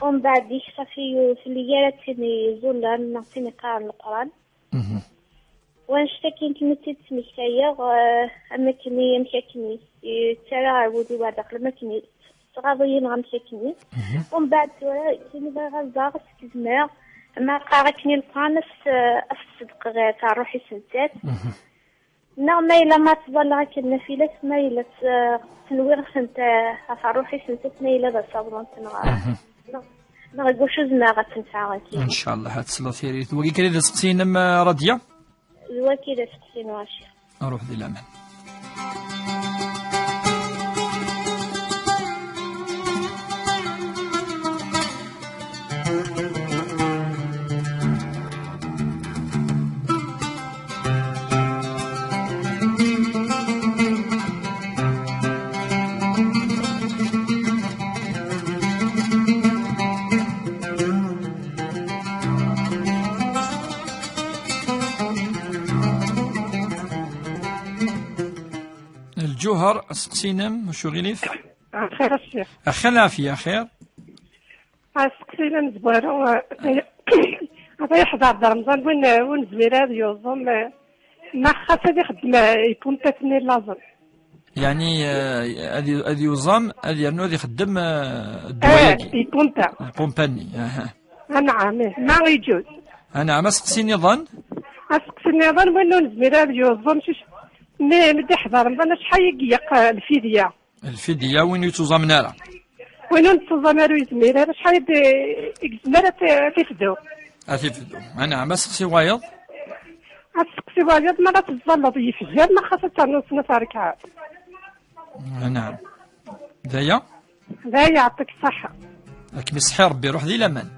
ومن بعد ديك صافي في الليالة تيني زولان، تيني قران القرآن. Mhm. Wanect-agi n tmetti d-ttmektayeɣ, eh, am akken i, amek akken i, yettarra ɣer wudi war daxel, am akken i, tɣaḍ-iyi neɣ amek akken i. Mhm. Umbeɛd tura, kini bɣiɣ ad ẓreɣ, seg zemreɣ, ma qqareɣ akken i Leqran, ad s-, ad s-ṣeddqeɣ ɣer ṛṛuḥ-is nettat. Mhm. Neɣ ma yella ma ttẓalleɣ akken nafilat, ma yella tt-, ttnwiɣ-tent, eh, ɣef ṛṛuḥ-is nettat, ma yella d asaḍun, neɣ, mhm, neɣ, neɣ deg wacu zemreɣ ad tt-nfɛeɣ akken. Ncallah ad tesleḍ tiririt. Wagi kan i d aseqsi-inem, eh, Radia? D wagi d aseqsi n waci. Ruḥ di laman. Ǧuher, aseqsi-inem, acu ɣilif? Axir a ccix. Axir lɛafya, axir. Aseqsi-inem nezwaru, eh, ɣef yeḥḍer-d Remḍan win, eh, ur nezmir ad yuẓum, eh, ma xas ad ixeddem, eh, ipumpat-nni n laẓen. Yeɛni, eh, ad yu-, ad yuẓam, ad yernu ad ixeddem, eh, ddwa-yagi. Eh, ipumpa. Lpumpa-nni, aha. Anɛam, ih, ma iǧuz. Anɛam, aseqsi nniḍen? Aseqsi nniḍen, win ur nezmir ad yuẓum, cic-, mi, mi d-iḥḍer Remḍan, acḥal i yeqq, eh, lfidya? Lfidya, win ur yettuẓamen ara. Win ur nettuẓam ara ur yezmir ara, acḥal i d-, i yezmer ad t-, ad t-ifdu? Ad t-ifdu. Anɛam, aseqsi wayeḍ? Aseqsi wayeḍ, ma ara teẓẓalleḍ yifyar, ma xas ad ternuḍ snat rekɛat. Anɛam. D aya? D aya, yeɛṭik ṣṣeḥḥa. Ad kem-iṣeḥḥi Rebbi, ruḥ di laman.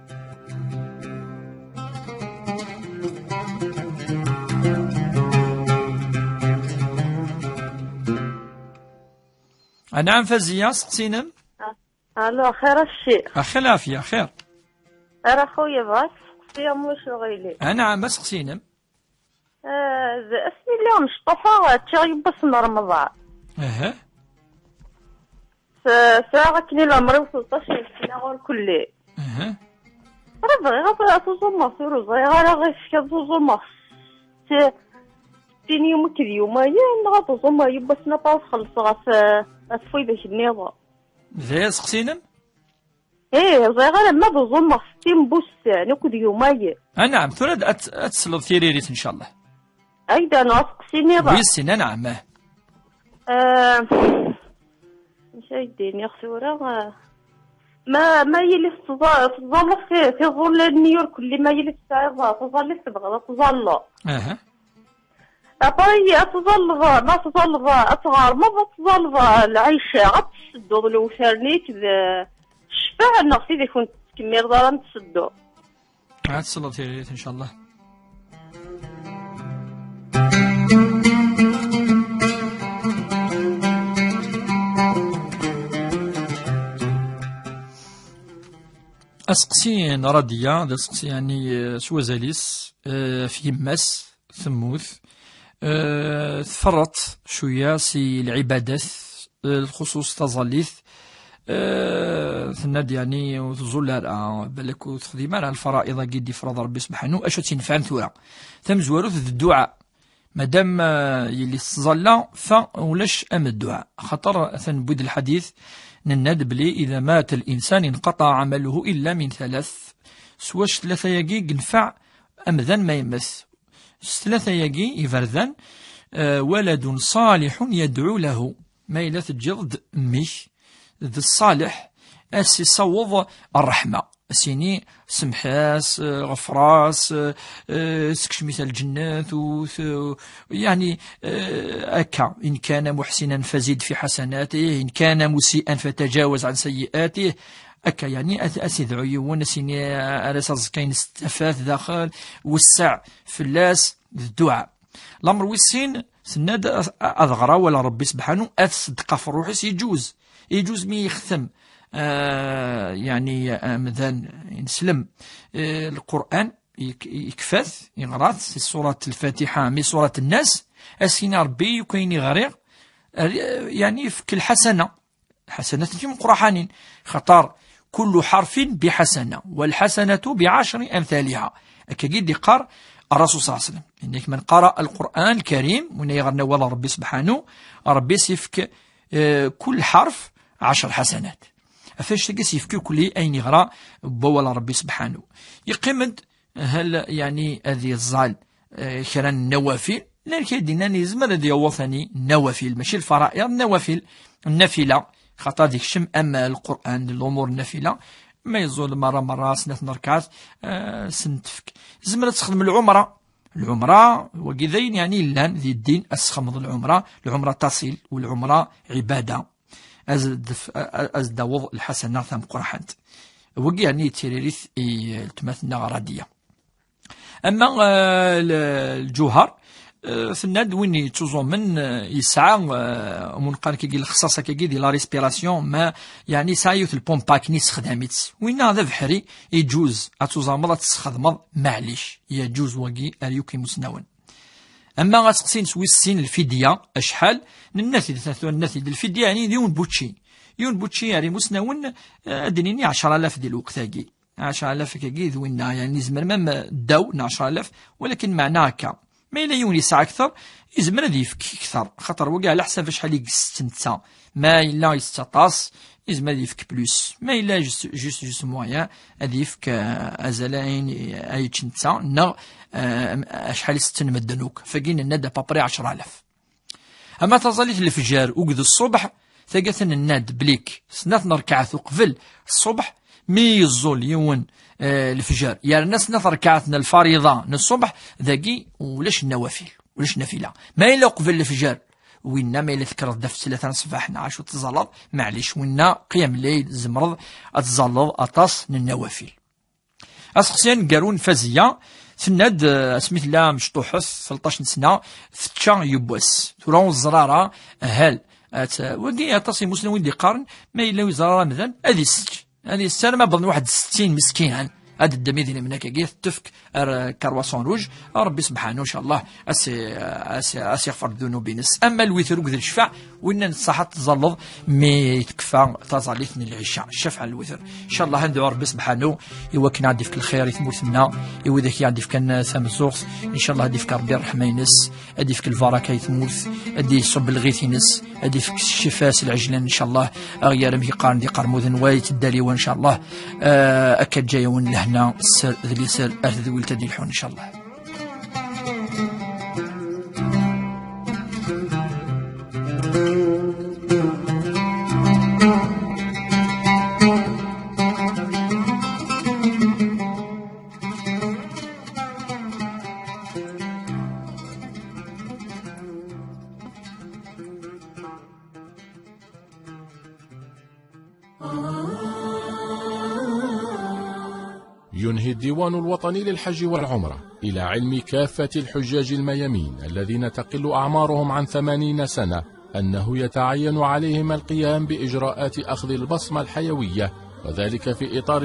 Anɛam Faziya, aseqsi-inem? Alo, axir a ccix. Axir lɛafya, axir. Ara xuya bɣa tseqsi am wacu ɣili. Anɛam, aseqsi-inem? Eh, d asmi lliɣ mecṭuḥeɣ, ččiɣ yiwwas n Remḍan. Aha. S-, sɛiɣ akken i leɛmer-iw tleṭṭac n sna ɣur kulli. Aha. Ara bɣiɣ ad, ad tuẓumeɣ tura, ur ẓriɣ ara ɣef ad tuẓumeɣ s-, sittin yum akked yumayen, neɣ ad tuẓumeɣ yiwwas n apar xellṣeɣ ɣef, ɣef widak nniḍen. D aya aseqsi-inem? Ih, ẓriɣ ara ma d uẓumeɣ settin n wussan akked yumayen. Anɛam, tura ad, ad, ad tesleḍ tiririt, ncallah. Ayda, neɣ aseqsi nniḍen? Wis sin, anɛam, ah. Eh, acu ay d-iniɣ tura? Eh, ma, ma yili tettẓa-, tettẓalleḍ ti-, tiẓullal-nni ur kulli, ma yili tesɛiḍ taẓallit tebɣiḍ ad tẓalleḍ. Aha. Après, ad tẓalleḍ, ma tẓalleḍ, ad tɣermeḍ, ad tẓalleḍ lɛica, ad tessedduḍ lewtar-nni d ccfaɛ, neɣ tid i kunt-tettkemmileḍ ara n tseddu. Ad tesleḍ tiririt, ncallah. Aseqsi n Radiya, d aseqsi, yeɛni, eh, s wazal-is, eh, ɣef yemma-s, temmut, eh, tferreṭ cwiya si lɛibadat, eh, lxuṣuṣ taẓallit, eh, tenna-d, yeɛni, ur tẓull ara, balak ur texdim ara lfara'iḍ-agi d-ifreḍ Rebbi Sebḥanu, acu ad tt-inefɛen tura? Tamezwarut d dduɛa. Madam, eh, yelli tettẓalla, fa ulac am dduɛa. Xaṭer atan wwi-d lḥadit, nenna-d bli, إذا مات الإنسان انقطع عمله إلا من ثلاث. S wacu tlata-agi yenfeɛ amdan ma yemmet? S tlata-agi iberdan, eh, ولد صالح يدعو له. Ma yella teǧǧiḍ-d mmi-k d ṣṣaleḥ, a s-issaweḍ ṛṛeḥma, a s-yini: "Semmeḥ-as, eh, ɣfer-as, eh, eh, sekcem-it ar lǧennet", u t-, yeɛni, eh, akka, إن كان محسنا فزد في حسناته، إن كان مسيئا فتجاوز عن سيئاته. Akka, yeɛni, a t-, a s-idɛu yiwen, a s-yini, eh, ar ass aẓekka-ines tafat daxel, wesseɛ fell-as, d dduɛa. Lamer wis sin, tenna-d ad, ad ɣreɣ wala Rebbi Sebḥanu, ad tṣeddeq ɣef ṛṛuḥ-is, iǧuz. Iǧuz mi yextem, ah, yeɛni, amdan ineslem, eh, Lqur'an, yek-, yekfa-t, yeɣra-t, si ṣṣurat Lfatiḥa, mi ṣṣurat Nnas, a s-yini Rebbi, yakk ayen i ɣriɣ, ar-, yeɛni, yefk lḥasana. Ḥasanat timeqqraḥanin, xaṭer كل حرف بحسنة والحسنة بعشر أمثالها. Akkagi i d-iqqar Ṛṛasul ṣalla Llahu ɛalayhi wa sallam. Inna-k من قرأ القرآن الكريم, win ay iɣren awal n Ṛebbi Sebḥanu, Ṛebbi as-yefk, eh, كل حرف عشر حسنات. Ɣef wannect-agi as-yefk irkelli ayen yeɣra n wawal n Ṛebbi Sebḥanu. Yeqqim-d hal, yeɛni, ad iẓẓal, eh, kra n nnawafil. Llan kra i d-yennan yezmer ad yaweḍ tani nnawafil, mačči lfara'iḍ, nnawafil, nnafila, xaṭer ad ikcem am Lqur'an d lumuṛ nnafila. Ma yeẓẓul merra merra snat n rrekɛat, eh, s-, n-tefk. Yezmer ad texdem lɛumra. Lɛumra, wagi d ayen, yeɛni, yellan di ddin, ad tesxedmeḍ lɛumra, lɛumra taṣil, u lɛumra ɛibada. Ad s-, ad s-d-taweḍ lḥasana tameqqraḥant. Wagi, yeɛni, d tiririt i, eh, weltma-tneɣ Radiya. Ama, eh, l-, Lǧuher, eh, tenna-d win yettuẓumen, eh, yesɛa, eh, amu neqqar akkagi lexṣaṣ akkagi di la respiration, ma, yeɛni, yesɛa yiwet lpumpa akken yessexdam-itt. Winna d abeḥri, iǧuz ad tuẓameḍ, ad tesxedmeḍ, maɛlic, yeǧuz wagi ar yakk imusnawen. Ama aseqsi-ines wis sin, lfidya, acḥal? Nenna-t-id, nenna-t-id, lfidya, yeɛni d yiwen n wučči. Yiwen n wučči ar imusnawen, eh, ad d-nini ɛecra alaf di lweqt-agi. Ɛecra alaf akkagi d winna, yeɛni, yezmer même ddaw n ɛecra alaf, walakin meɛna akka. Ma yella yiwen yesɛa akteṛ, yezmer ad yefk akteṛ, xaṭer wagi ɛla ḥsab acḥal i yessett netta. Ma yella yessett aṭas, yezmer ad yefk plus. Ma yella juste, juste, juste moyen, ad yefk, euh, azal ayen ay yečč netta, neɣ, euh, acḥal i setten medden akk. Fagi nenna-d à peu près ɛecra alaf. Ama taẓallit n lefjer akked ṣṣubeḥ, tagi atan nenna-d blik snat n rkaɛat uqbel ṣṣubeḥ, mi yeẓẓul yiwen, eh, lefjer, yerna snat rkaɛat n lfariḍa n ṣṣubeḥ, dagi ulac nnawafil, ulac nafila. Ma yella uqbel lefjer, winna ma yella tekkreḍ-d ɣef tlata n ṣṣbeḥ neɣ acu teẓẓalleḍ, maɛlic, winna qiyam leyl, tzemreḍ ad tẓalleḍ aṭas n nnawafil. Aseqsi aneggaru n Faziya, tenna-d, eh, asmi tella mecṭuḥet, tleṭṭac n sna, tečča yiwwas. Tura ur teẓri ara hal, at, wagi aṭas n imusnawen d-iqqaren, ma yella ur yeẓri ara amdan, ad isečč. Ad isečč arma wwḍen waḥed settin miskinan. Ad d-teddem idrimen akkagi, ad t-tefk ar, eh, Croissant Rouge. Ṛebbi subḥanu, ncallah, a s-, a s-, a s-iɣfer ddunub-ines. Ama lwitr akked lecfaɛ, winna n ṣṣaḥa ad tẓalleḍ mi tekfa taẓallit n lɛica, ccafɛa n lwitr. Ncallah ad nedɛu Ṛebbi subḥanu i wakken ad d-ifk lxir i tmurt-nneɣ, i widak i aɣ-d-ifkan tameẓẓuɣt. Ncallah ad d-ifk Ṛebbi ṛṛeḥma-ines, ad d-ifk lbaraka i tmurt, ad d-iṣubb lɣit-ines, ad d-ifk ccfa s lɛejlan, ncallah, aɣyar amek i qqaren d iqermuden wa yettdaliwen, ncallah, eh, akka ǧǧayawen lehna, sser d liser ar tedwilt ad ilḥun, ncallah. ينهي الديوان الوطني للحج والعمرة إلى علم كافة الحجاج الميامين الذين تقل أعمارهم عن ثمانين سنة أنه يتعين عليهم القيام بإجراءات أخذ البصمة الحيوية، وذلك في إطار